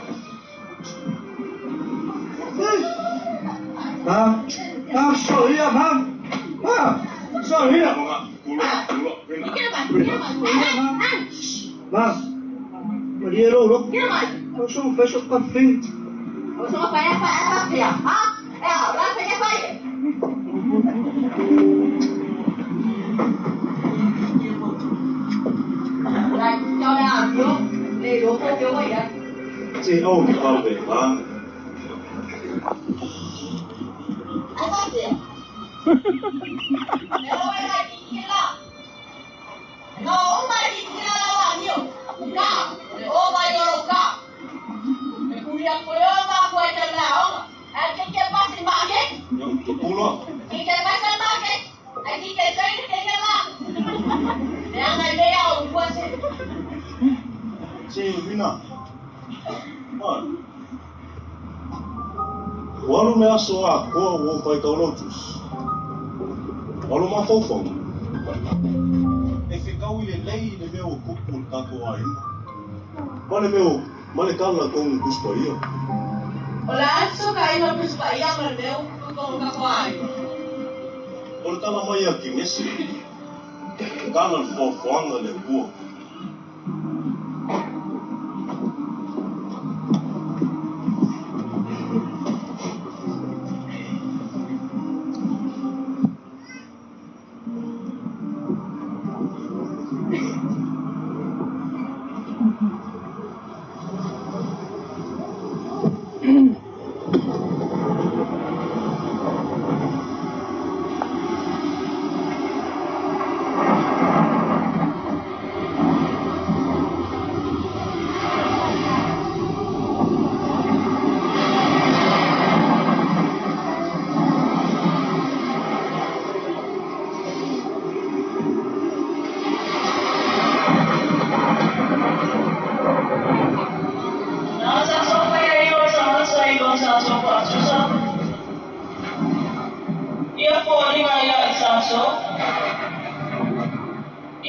Ma. Ma, sorry ma. Ma. Sorry. Ma. Maria lo lo. O so fai so ka fin. 我说回来回来回来啊！哎呀，来回来回来。来，教练啊，你罗给我一。这欧ke au te ma. 我放弃。No, mai kila la niu. Ka, o mai ro ka. Me kuria ko yo ma ko e la o. A ke ke pa si ma ke. Yo te pulo. Ke ke pa si ma ke. A ke ke sai ke ke la. Le anga le ya o ko se. Se vina. Ai. Walu me aso a koa o whai taulotus. Walu ma fofo. E ke kau i le lei le mea o kupu le tātou aina. Ma le mea o, ma le kala kongu kuspa ia. O la aso ka ina kuspa ia ma le mea o kupu kongu kako ai. O le tala mai a Kinesi. Kala le foafoaga le ua.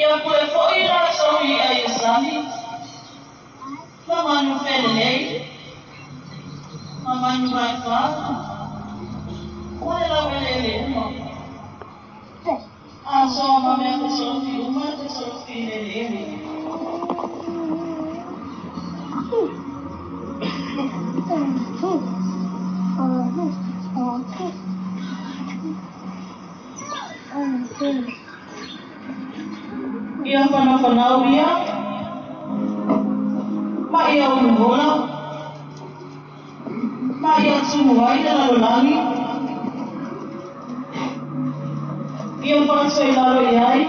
Ia pule foi la sau i ai sami. Ma manu felelei. Ma manu vai fa. Ma le lau ele uma. A so ma mea te solofi uma te solofi le ele. Ia whanawhanau ia, ma ia uluhola, ma ia tumuai le lalolagi, ia whanatoi lalo i ai,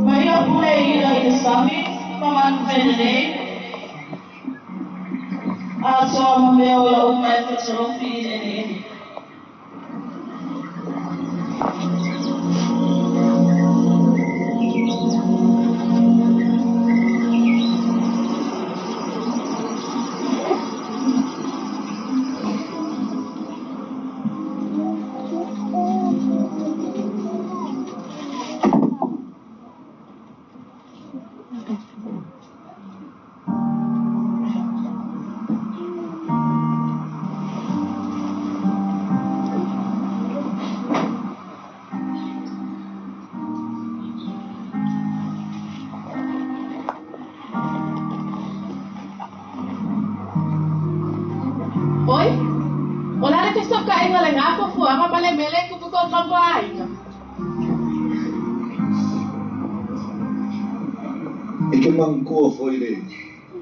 ma ia pule ia i le sami, ma manu whenelei, a toa ma mea o la uma e whetorofi i le ele. lena fuafuaga ma le mea lea e tupu i ko tatou aiga. E te manatua foi le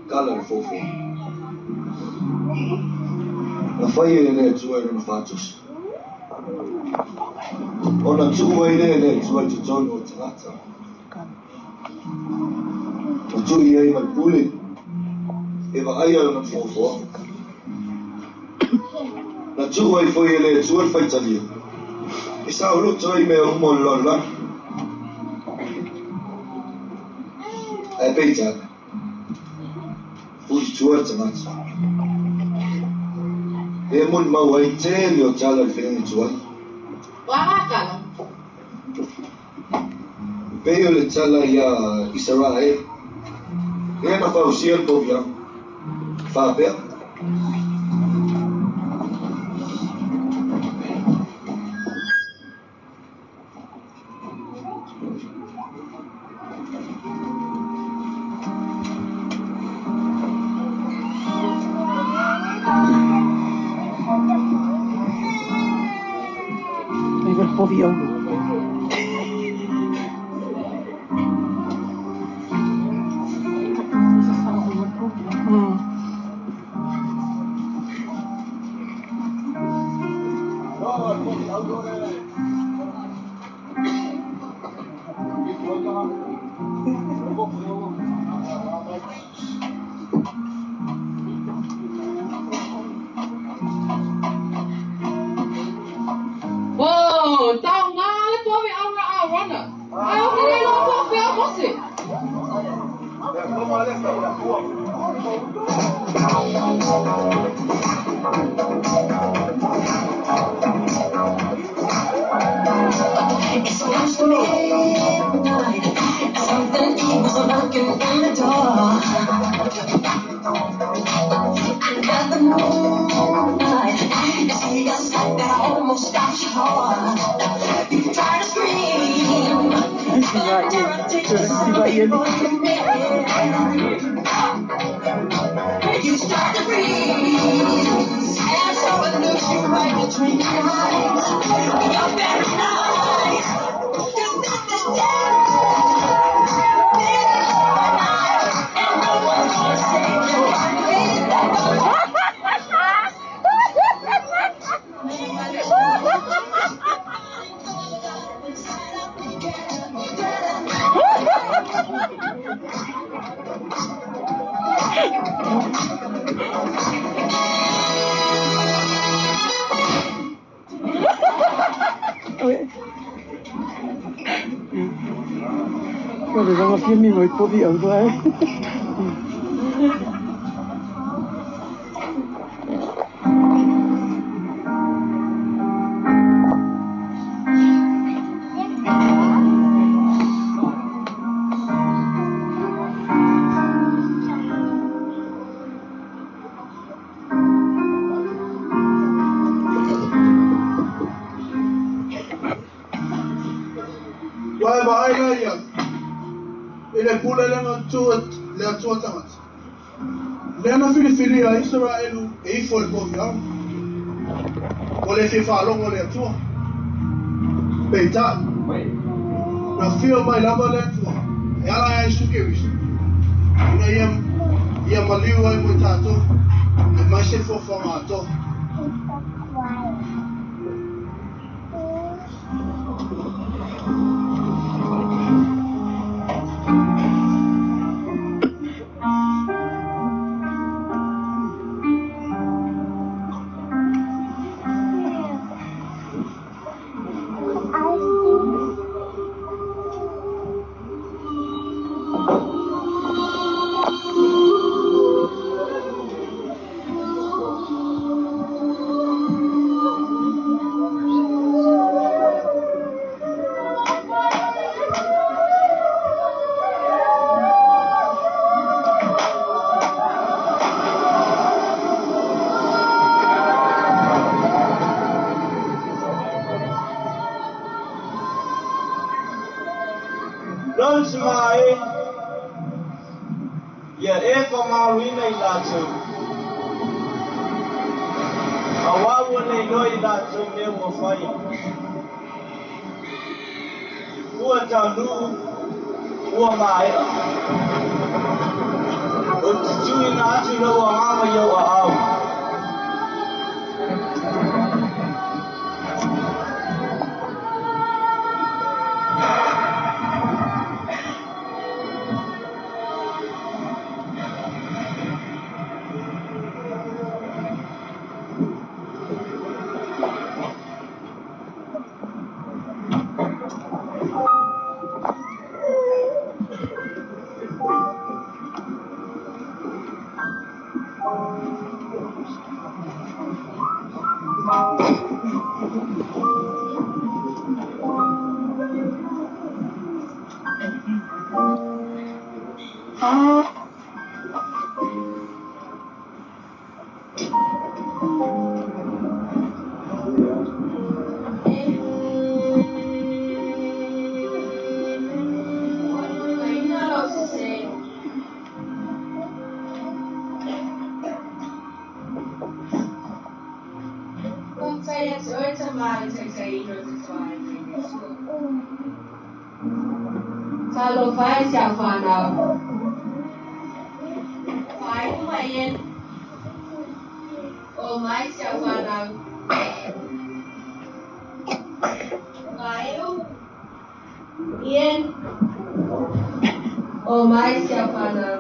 tala o le foafoaga na faia e le Atua i lona faatoso, ona tuu ai lea e le Atua i totonu o tagata, ua tuu i ai ma le pule e vaaia lona foafoaga. Na tuu ai foi e le Atua le faitalia e saoloto ai mea uma o le lalolagi. Ae peitai, fo'i i tua le tagata. Lea molimau ai tele o tala i le feagaiga tuai. O a ngā tala? E pei o le tala iā Isaraelu, lea na fausia le poviaga, faapea. Whoa, taoga le povi au na Arona. Ae o ke le iloa po o fea o Mose. It's close to midnight. Something evil's knocking on the door. Under the moonlight, you see a sight that almost stops your heart. You try to scream, but terror takes the sound before you You start to freeze, and so it looks you right between the eyes. You're very nice, 'cause this is death. And no one's gonna save you. Ua e vaai la ia i le pule lea na tu e le Atua tagata, lea na filifilia e Isaraelu e ifo i le poviaga, ua le fia faalogo i le Atua. Peitai, na afio mai lava le Atua e ala ia Iesu Keriso, ina ia ia maliu ai mo i tatou, e aumai se fuafuaga atoa. Lonsuma e, ia e faamagaloina i latou. Auā ua le iloa i latou mea ua faia. Ua taunuu, ua maea. Ou te tuuina atu lou agaga i ou aao. Ua taina lou sesē. Faafetai ia te oe Tamā i le taitaiina o te tuaina i le Atua. Talofa e si au whānau. Whāiu mai Ian. O mai si au whānau. Whāiu. Ian. O mai si au whānau.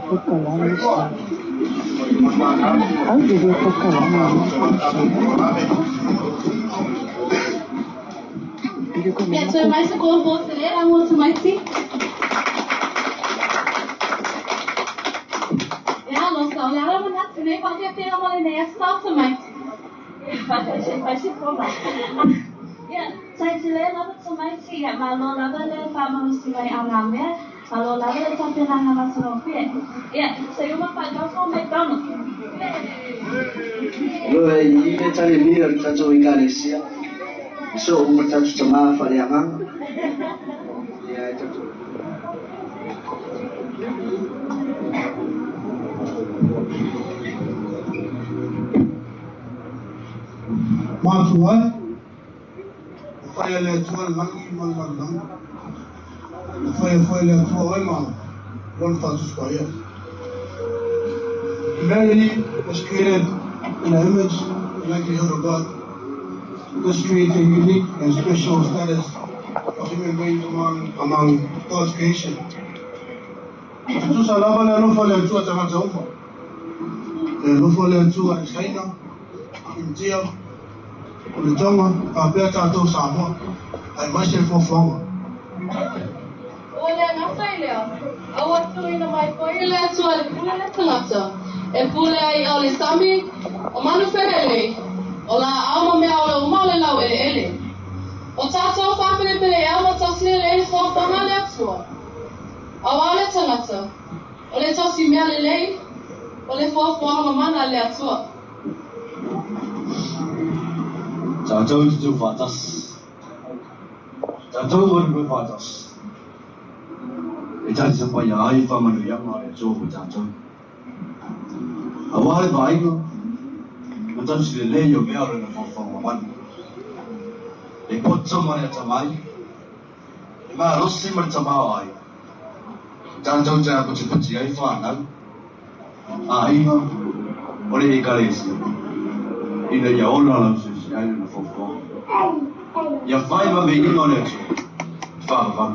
Ia toe mai se kōpō te le rā mō tamaiti. Ia, alofa, o le ala manatu nei, whakapea mo lenei aso tau tamaiti. Ia, taitile lava tamaiti, ia malo lava le whamalosi mai au ngā mea, malo lava le tapenanga matagofie. Ia, se uma whaikaufa o McDonald. Loa i le tale nia le tatou ekalesia, e so uma le tatou tamā faaleagaga. Ia e tatou. Matua e, na faia le Atua le lagi ma le lalolagi. Na faia foi e le Atua oe ma Lona Faatusi Paia. Humanity was created in the image and likelihood of God. This creates a unique and special status of human beings among God's creation. E tutusa lava le alofa o le Atua i tagata uma. Le alofa o le Atua i Saina, Initia, o le Tonga, faapea tatou Samoa, aemaise le fuafuaga. Ua le gata i lea, a ua tuuina mai foi e le Atua le pule le tagata, e pule ai i'a o le sami, o manu felelei, o laau ma mea ola uma o le laueleele. O tatou faapelepeleea ma tausi lelei le fuafuaga a le Atua. Auā le tagata, o le tausi mea lelei, o le fuafuaga mamana a le Atua. Tatou te tuufaatasi. Tatou galulue faatasi. E talisapaia ai faamanuiaga a le Atua mo tatou. Auā le vaaiga ma tausi lelei o mea o lona fuafuaga mamana. E poto ma le atamai, e malosi ma le tamaoaiga. Tatou te aputiputi ai whanau, aiga, o le ekalesia, ina ia ola lausiusi ai lona fuafuaga. Ia fai ma viiga o le Atua, e faavavau.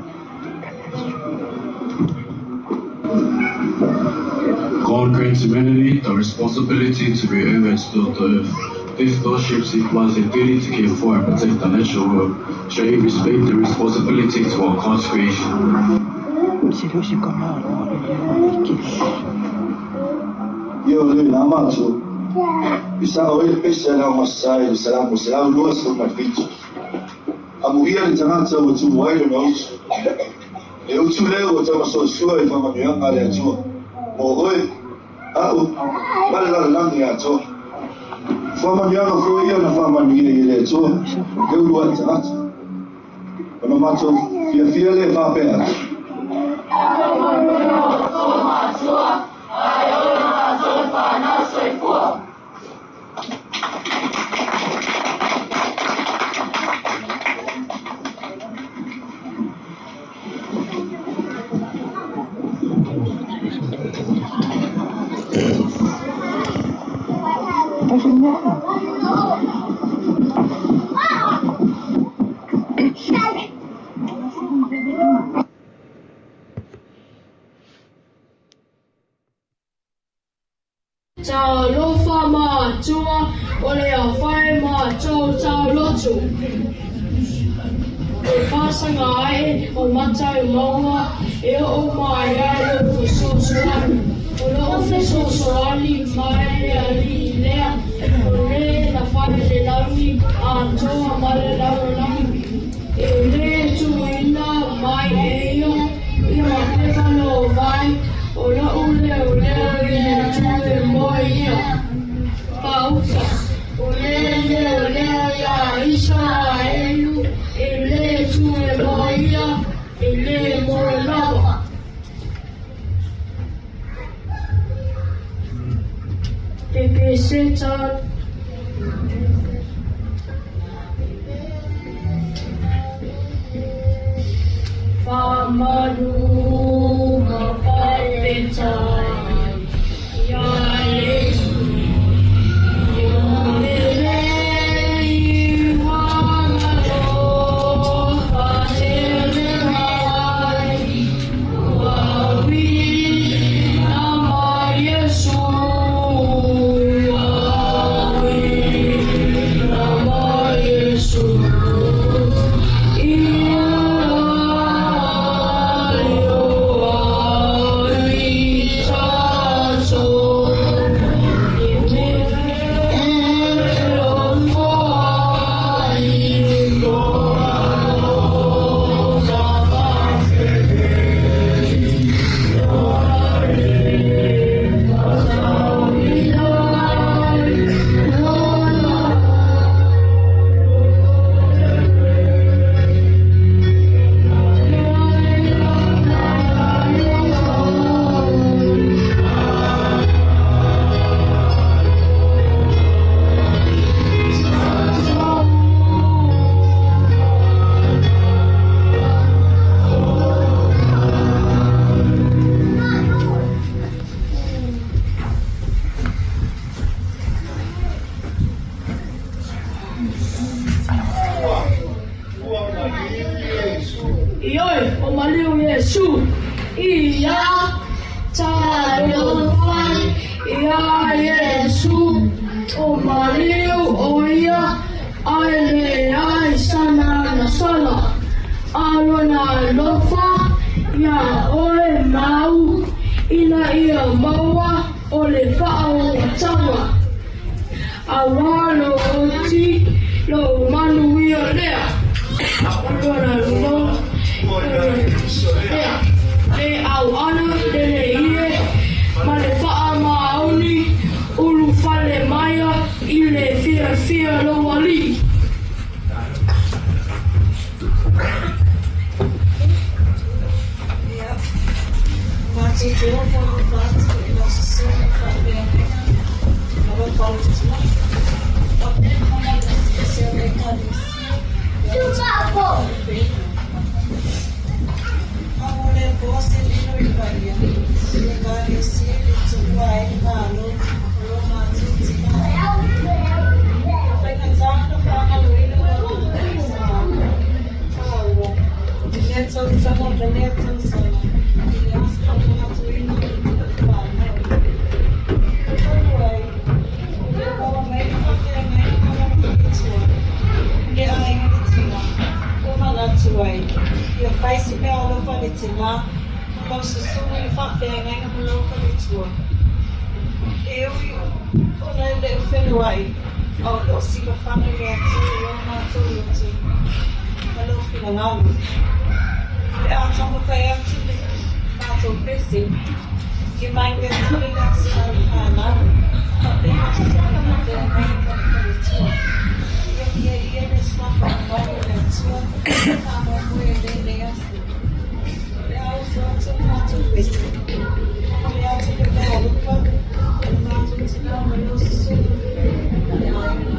God grants humanity the responsibility to re-earth the earth. This lordship implies a duty to care for and protect the natural world. Shall he respect the responsibility toward God's creation? Ia o le na matua, i sao ai le pese a le aogasasa i le Salamo 127. Amuia le tagata ua tumu ai lona utu. Le utu lea ua tamasoasoa i faamanuiaga a le Atua mo oe, a'u, ma le lalolagi atoa. O faamanuiaga foi ia na faamanuia ai e le Atua le uluai tagata. Ona matou fiafia lea e faapea atu. Faamanuia outou matua, ae o le matou fanau soifua. Talofa matua o le afae matou taulotu. E faasaga ae o mata i mauga e oo mai ai lou fesoasoani. O lou fesoasoani mai le Alii lea, o le na fai le lagi atoa ma le lalolagi. E lē tuuina mai e ia ia mapepa lovai, o lou leoleo i le Atua e moe ia. Faauta, o le leoleo iā Isaraelu e lē tu e moe ia, e lē moe lava. Pepeseta. Faamalu ma faafetai iā Iesu, ia lelei ua alofa tele mai, ua uiina maliu Iesu. Ia talofa ia Iesu o maliu o ia ae leai sana na sala. Alona alofa ia oe mau ina ia maua o le faaogataga. Auā lo oti lou manuia lea. O lona lo lea. Le auana le leie ma le faamaoni ulufale maia i le fiafia lou alii. Ia, matou te ofo alofa atu i lau susuga faafeagaiga ma lou faletua, faapea le mamalu eseese o le Ekalesia i a outou faleupega. A ua le poa se lilo i le paia i le Ekalesia i le tuua ai le Malo o lo matou tina. E faigata ona faagaloina ua taua i lea tausaga ma lea tausaga i le aso faamanatuina o le fanau. Talu ai, ua maua mai le faafeagaiga ma lona faletua i le aiga le tina, ua manatu ai, ia fai se meaalofa le tina ma lau susuga i le faafeagaiga ma lou faletua. E ui ona e le o feiloai, a o lo o silafaga i le Atua i o matou loto ma lou finagalo. O le a taumafai atu le matou pese ia manuia tele le aso a le fanau faapea lau susuga faafeagaiga ma le faletua. Ia mia ia le suafa mamalu o le Atua e faamoemoe i lenei aso. O le a oso atu le matou pese e momoli atu le meaalofa i le matou tina ma lau susuga ma le aiga.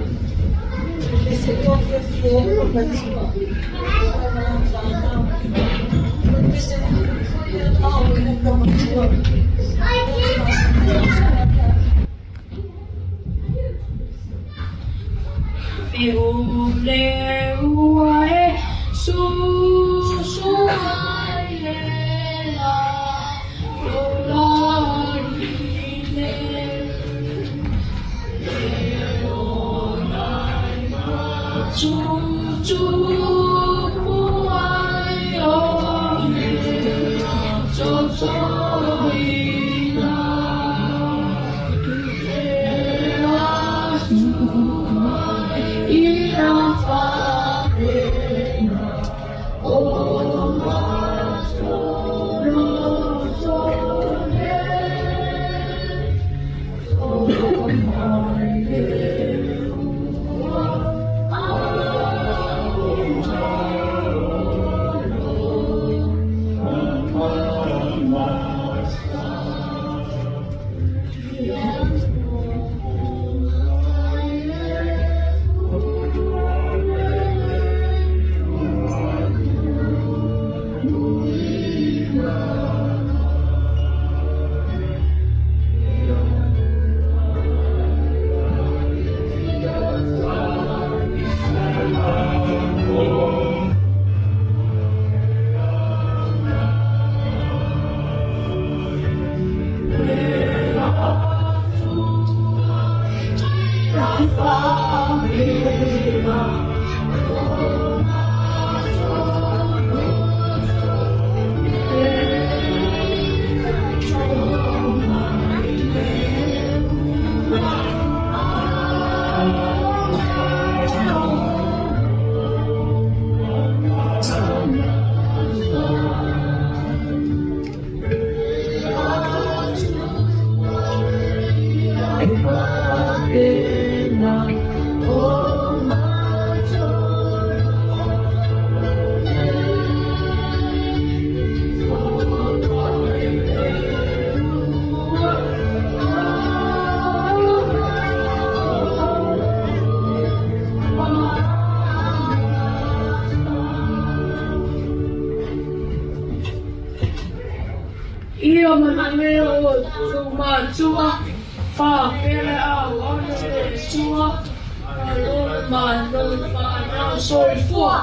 O le pese ua fiafia ai lou matua ma lana fanau. O le pese foi e aoina lou matua. Fiu le ua e susu ai le la lo lani le le o nai matutupu ai o le totoina le Atua ia faapena o matou loto le o mai le ua Ia manuia o outou matua, faapea le auauna le Atua, malo le malo le fanau soifua.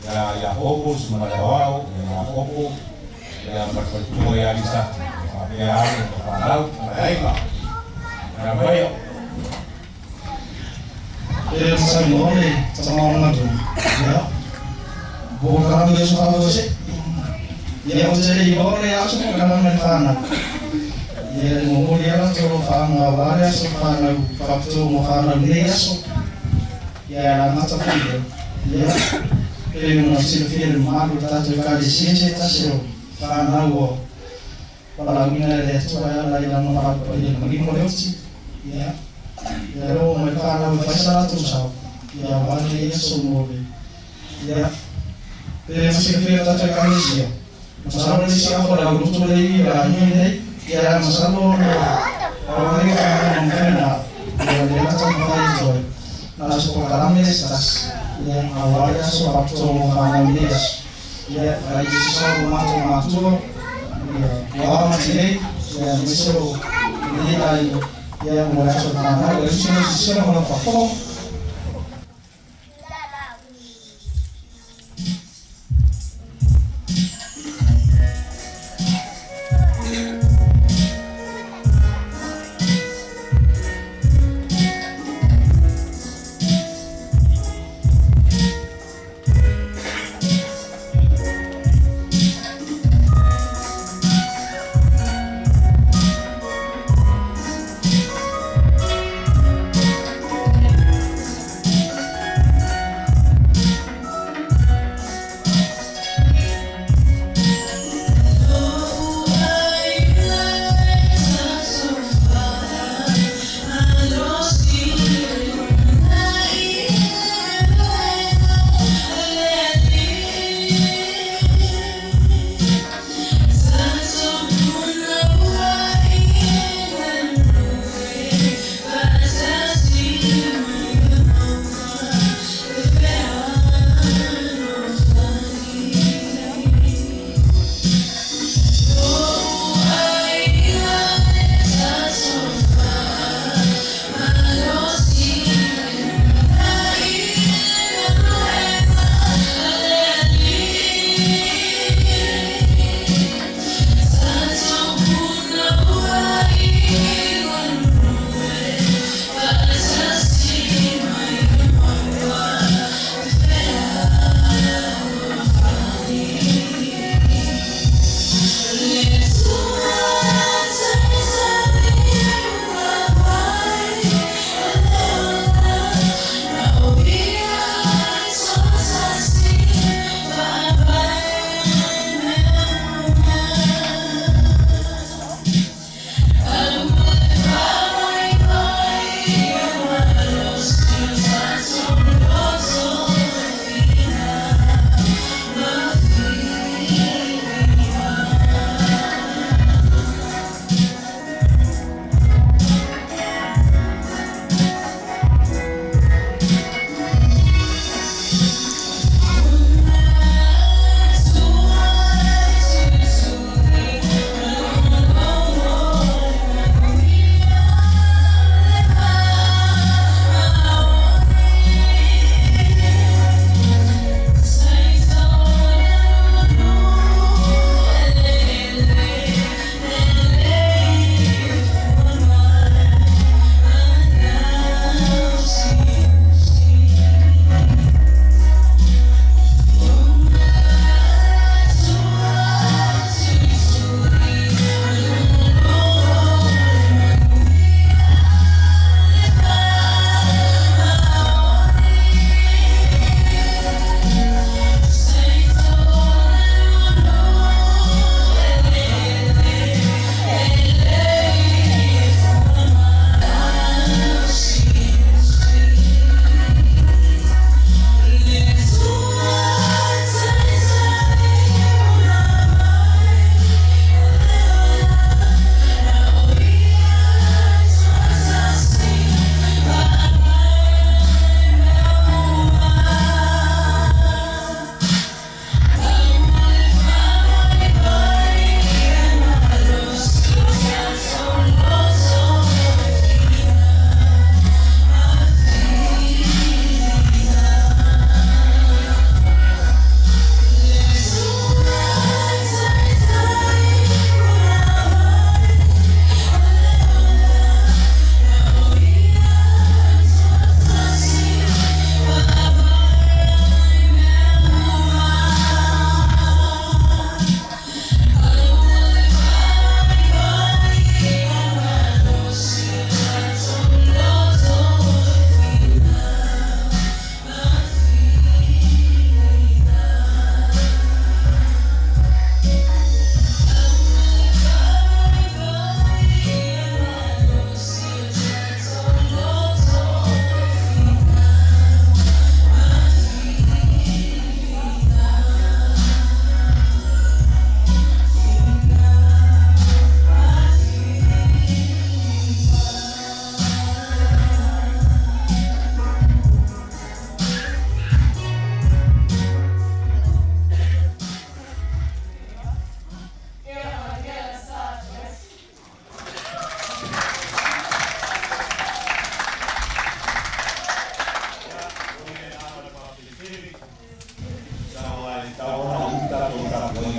Ia Iakopo Sumaleleaoao, ia Iakopo, ia ma le faletua ia Lisati, ia faapea alo ma fanau ma le aiga. Ia maia. E masani le tama o ngatu. Ia. Bo kala me so fa se. Ia o te le o le aso ko kala me whana. Ia mo mo ia la tolo whanga wa le aso whana whakto mo whana nei aso. Ia la mata fia. Ia. Pe mo sila fia le malu tatou ka le sia se tasi o whana o. Wala mina le atua ia la ila no whakapa ia marimo le oti. Ia. Ia ro mai whana o whaisa rātou sao. Ia wale ia so mo le. Ia. Pe masila fia tatou ka le sia. Masalo le sia afo la urutu le i la ni nei. Ia masalo no. O le whana no mwhena. Ia le lata mwhai toi. Na so ko kalame le stas. Ia a wale aso whakto mo whana ni aso. Ia whai si sao mo mātou mātua. Ia wa mati nei. Ia mesero nei ai. Ia mo le aso whana. Ia sino sino mo na whafo. Thank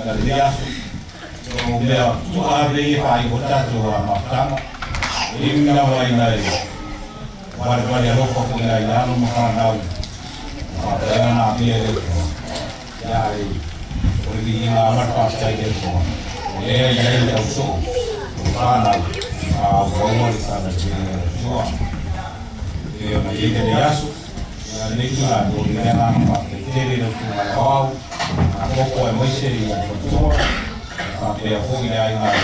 tapuaiga lenei aso. O mea tuuave ia e faaiu ai le tatou mafutaga. E ui lava ina e valevale alofa foi nai alo ma fanau ua faapea ona amia e le Atua, ia ae o le viiga lava ma le faafetai i le Atua, o lea e i ai le ausoo o fanau e faaauaua le talatele a le Atua. E pei ona i ai lenei aso, ia lenei itula e momoli le agaga faafetai tele i lau Susuga i le Aoao, a koko aemaise i le faletua, ia faapea foi le aiga e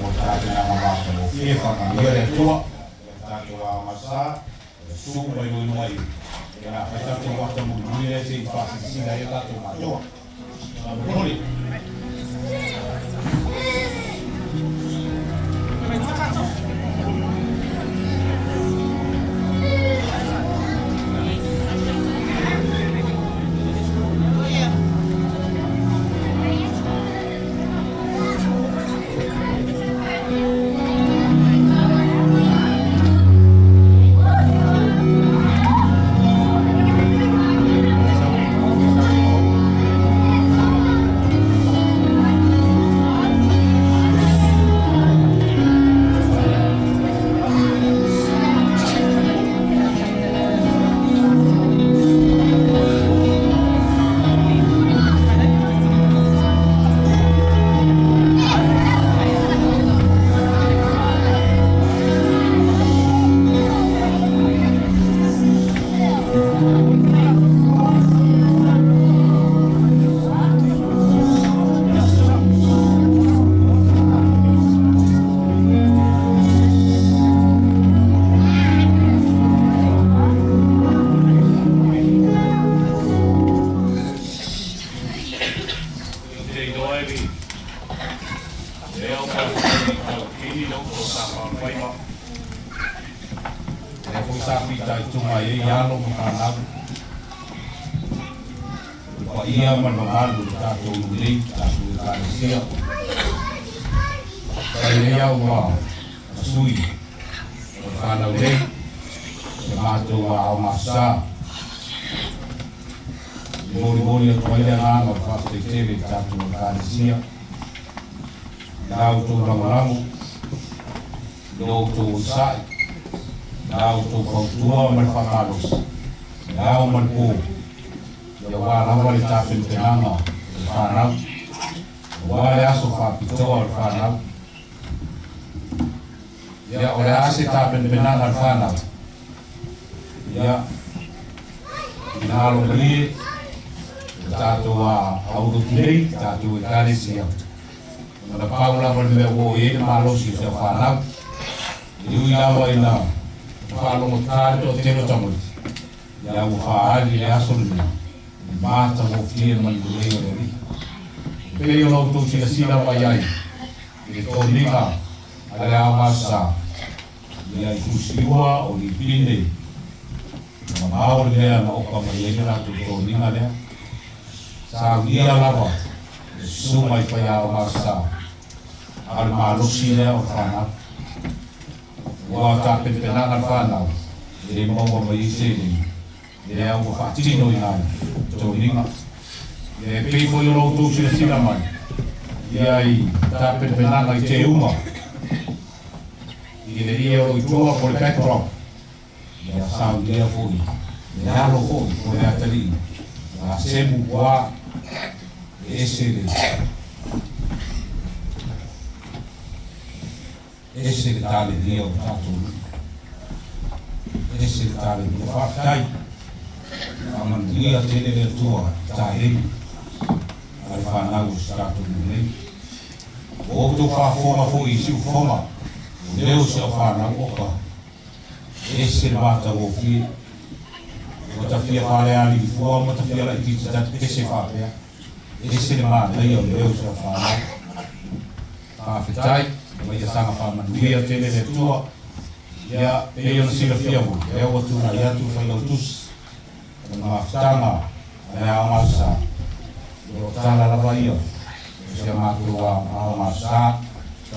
mo le tapenaga matagofie. Faamanuia le Atua i le tatou aoga sa, ia susu mai loa i luga i ia na fai tatou ata mulimuli lea se i faasilasila ai a tatou matoa. Faamolemole. Ou te iloa e le leo ma le taukini lau o sa faafaima. Lea foi sa fitaituga ai ai alo ma fanau, le paia ma le mamalu o le tatou nuu nei, le tatou Ekalesia. Fai nei au ma sui o le fanau nei, se matou aoga sa. E molimoli atu ai le agaga o le faafetai tele i le tatou Ekalesia i la outou lagolago, i lo outou onosai, i la outou fautua ma le faamalosi, i le ao ma le po, aua lava le tapenapenaga o le fanau, aua le aso faapitoa o le fanau. Ia, o le a se tapenapenaga a le fanau? Ia, finagalo malie, o tatou a aulotu nei, tatou Ekalesia, ona pau lava le mea ua oo i ai le malosi o si au fanau. E ui lava ina faalogotata le toatele o tamaiti, ia ua faaali i le aso lenei, le matagofie ma le lelei o le Alii. E pei ona outou silasila mai ai i le toniga a le Ao Sa, Ia i Fusiua o Lipine, mamao le mea na oka mai ai le latou toniga lea. Saunia lava le susuga i Faiaoga Sa, a o le malosi lea o le fanau. Ua tapenapenaga le fanau e le maua mai ai seleni, lea ua faatino i nai toniga. Ia e pei foi o lo outou silasila mai ia i tapenapenaga i teuga. I le ia o lo i tua po le backdrop, ia saunia foi le alo foi po le atalii ia Semu ua e ese le ese le talelia o tatou nuu, ese le talelia. Faafetai, faamanuia tele le Atua i taeeni a le fanau o si tatou nuu nei. Ua outou faafofoga foi i siufofoga o leo o si au fanau oka, e ese le matagofie. Ua tafia faalealilifua ma tafia laitiiti ta te pese faapea, e ese le manaia o leo o si au fanau. Faafetai, ma ia saga faamanuia tele le Atua. Ia, pei ona silafia foi, lea ua tulai atu le Failautusi o le mafutaga a le Aoga Sa. O lo o tala lava ia o si a matou Aoga Sa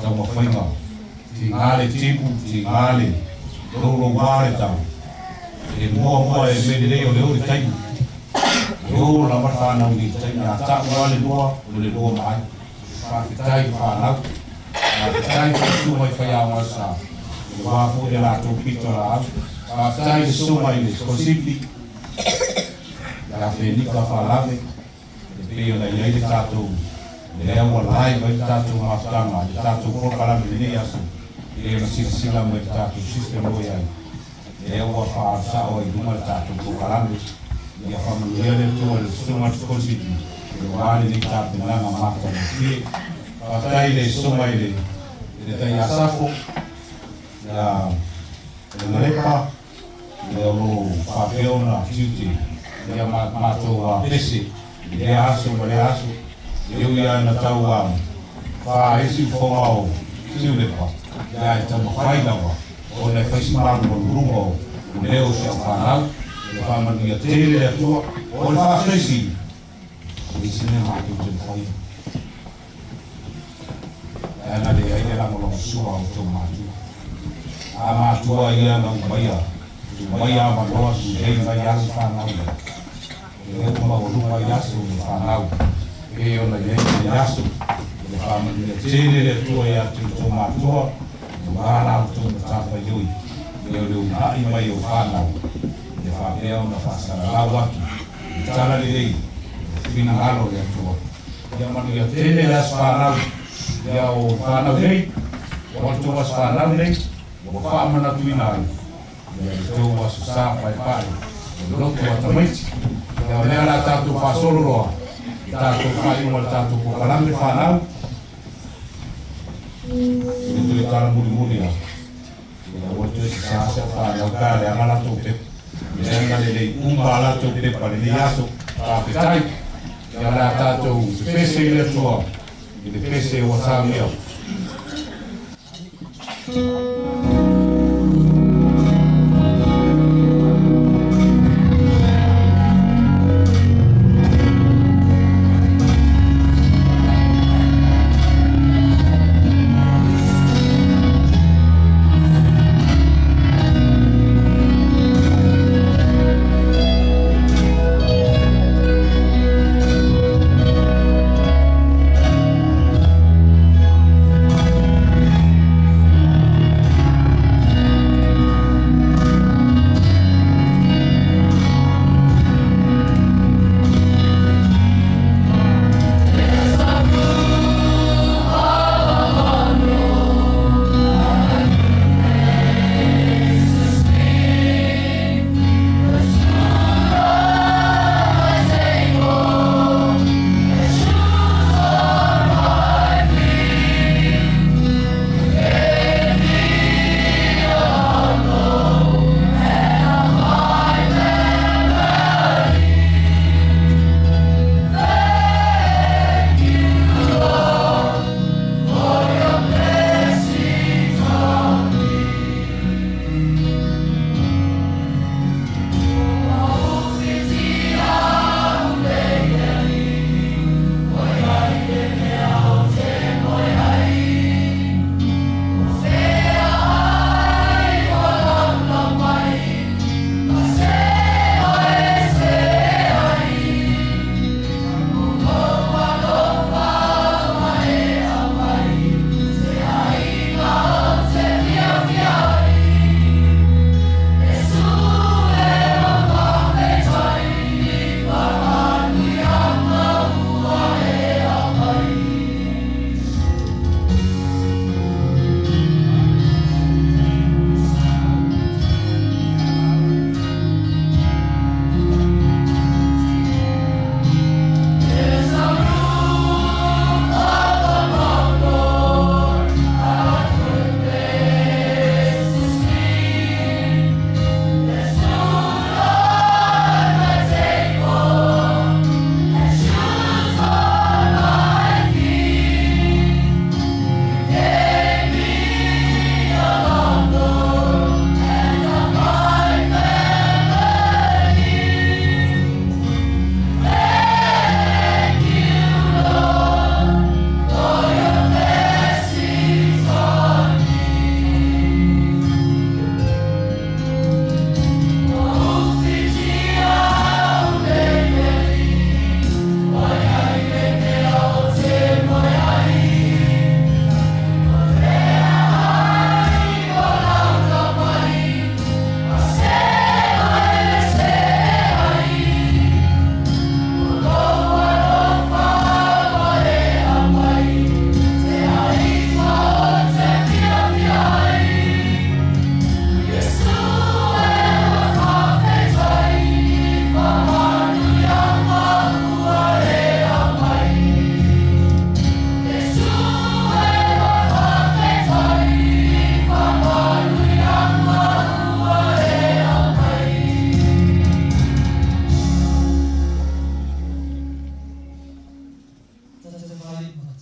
taumafaiga, tiga le timu, tiga le louloua le tau, e muamua e mea lelei o le o le taimi. E o lava le fanau i le taimi a ta'u lava le lua o le lua ma ai. Faafetai i le fanau. Faafetai i le susuga i faiaoga sa i le wā foi le latou pito laau. Faafetai i le susuga i le Sikosipi ia Fenika Faalave e pei ona i ai le tatou lea ua live ai le tatou mafutaga i le tatou polokalame i lenei aso e pei ona silasila mai i le tatou system o i ai lea ua faasaʻo ai i luga le tatou polokalame. Ia faamanuia le Atua i le susuga i le Sikosipi aua lenei tapenaga matagofie. Faafetai i le susuga i le i le Taiasafo ia Malepa ia o lo o faapea ona tiute ia matou pese i lea aso ma lea aso. E ui lava ina tau fa ai siufoga o Siulepa, ia e taumafai lava ona e fai si malumaluga o leo o si au fanau. Ia faamanuia tele le Atua. O le faafetai sili, e leai se mea matou te mafaia. Ae ana leai le lagolagosua a outou matua. A matua ia na umaia, umaia avanoa tulei mai alo fanau ia. O lea ua maualuga ai aso o le fanau, pei ona i ai lenei aso, o le faamanuia tele le Atua ia te outou matua, aua la outou matafaioi, ia o le uunai mai o fanau, ia faapea ona faasalalau atu i tala lelei, o le finagalo o le Atua. Ia manuia tele le aso fanau, ia o fanau nei, o outou aso fanau nei, ua faamanatuina ai, ia le tou aso sa paepae, o le loto a tamaiti. Ia o lea o le a tatou faasolo loa i tatou faaiuga o le tatou polokalame fanau. I le toe tala mulimuli lava, ia aua le toe sasā se au fanau pe a leaga latou pepa. Lea na lelei uma a latou pepa i lenei aso. Faafetai. Ia o le a tatou pese i le Atua i le pese ua tāmia.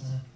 Faafetai.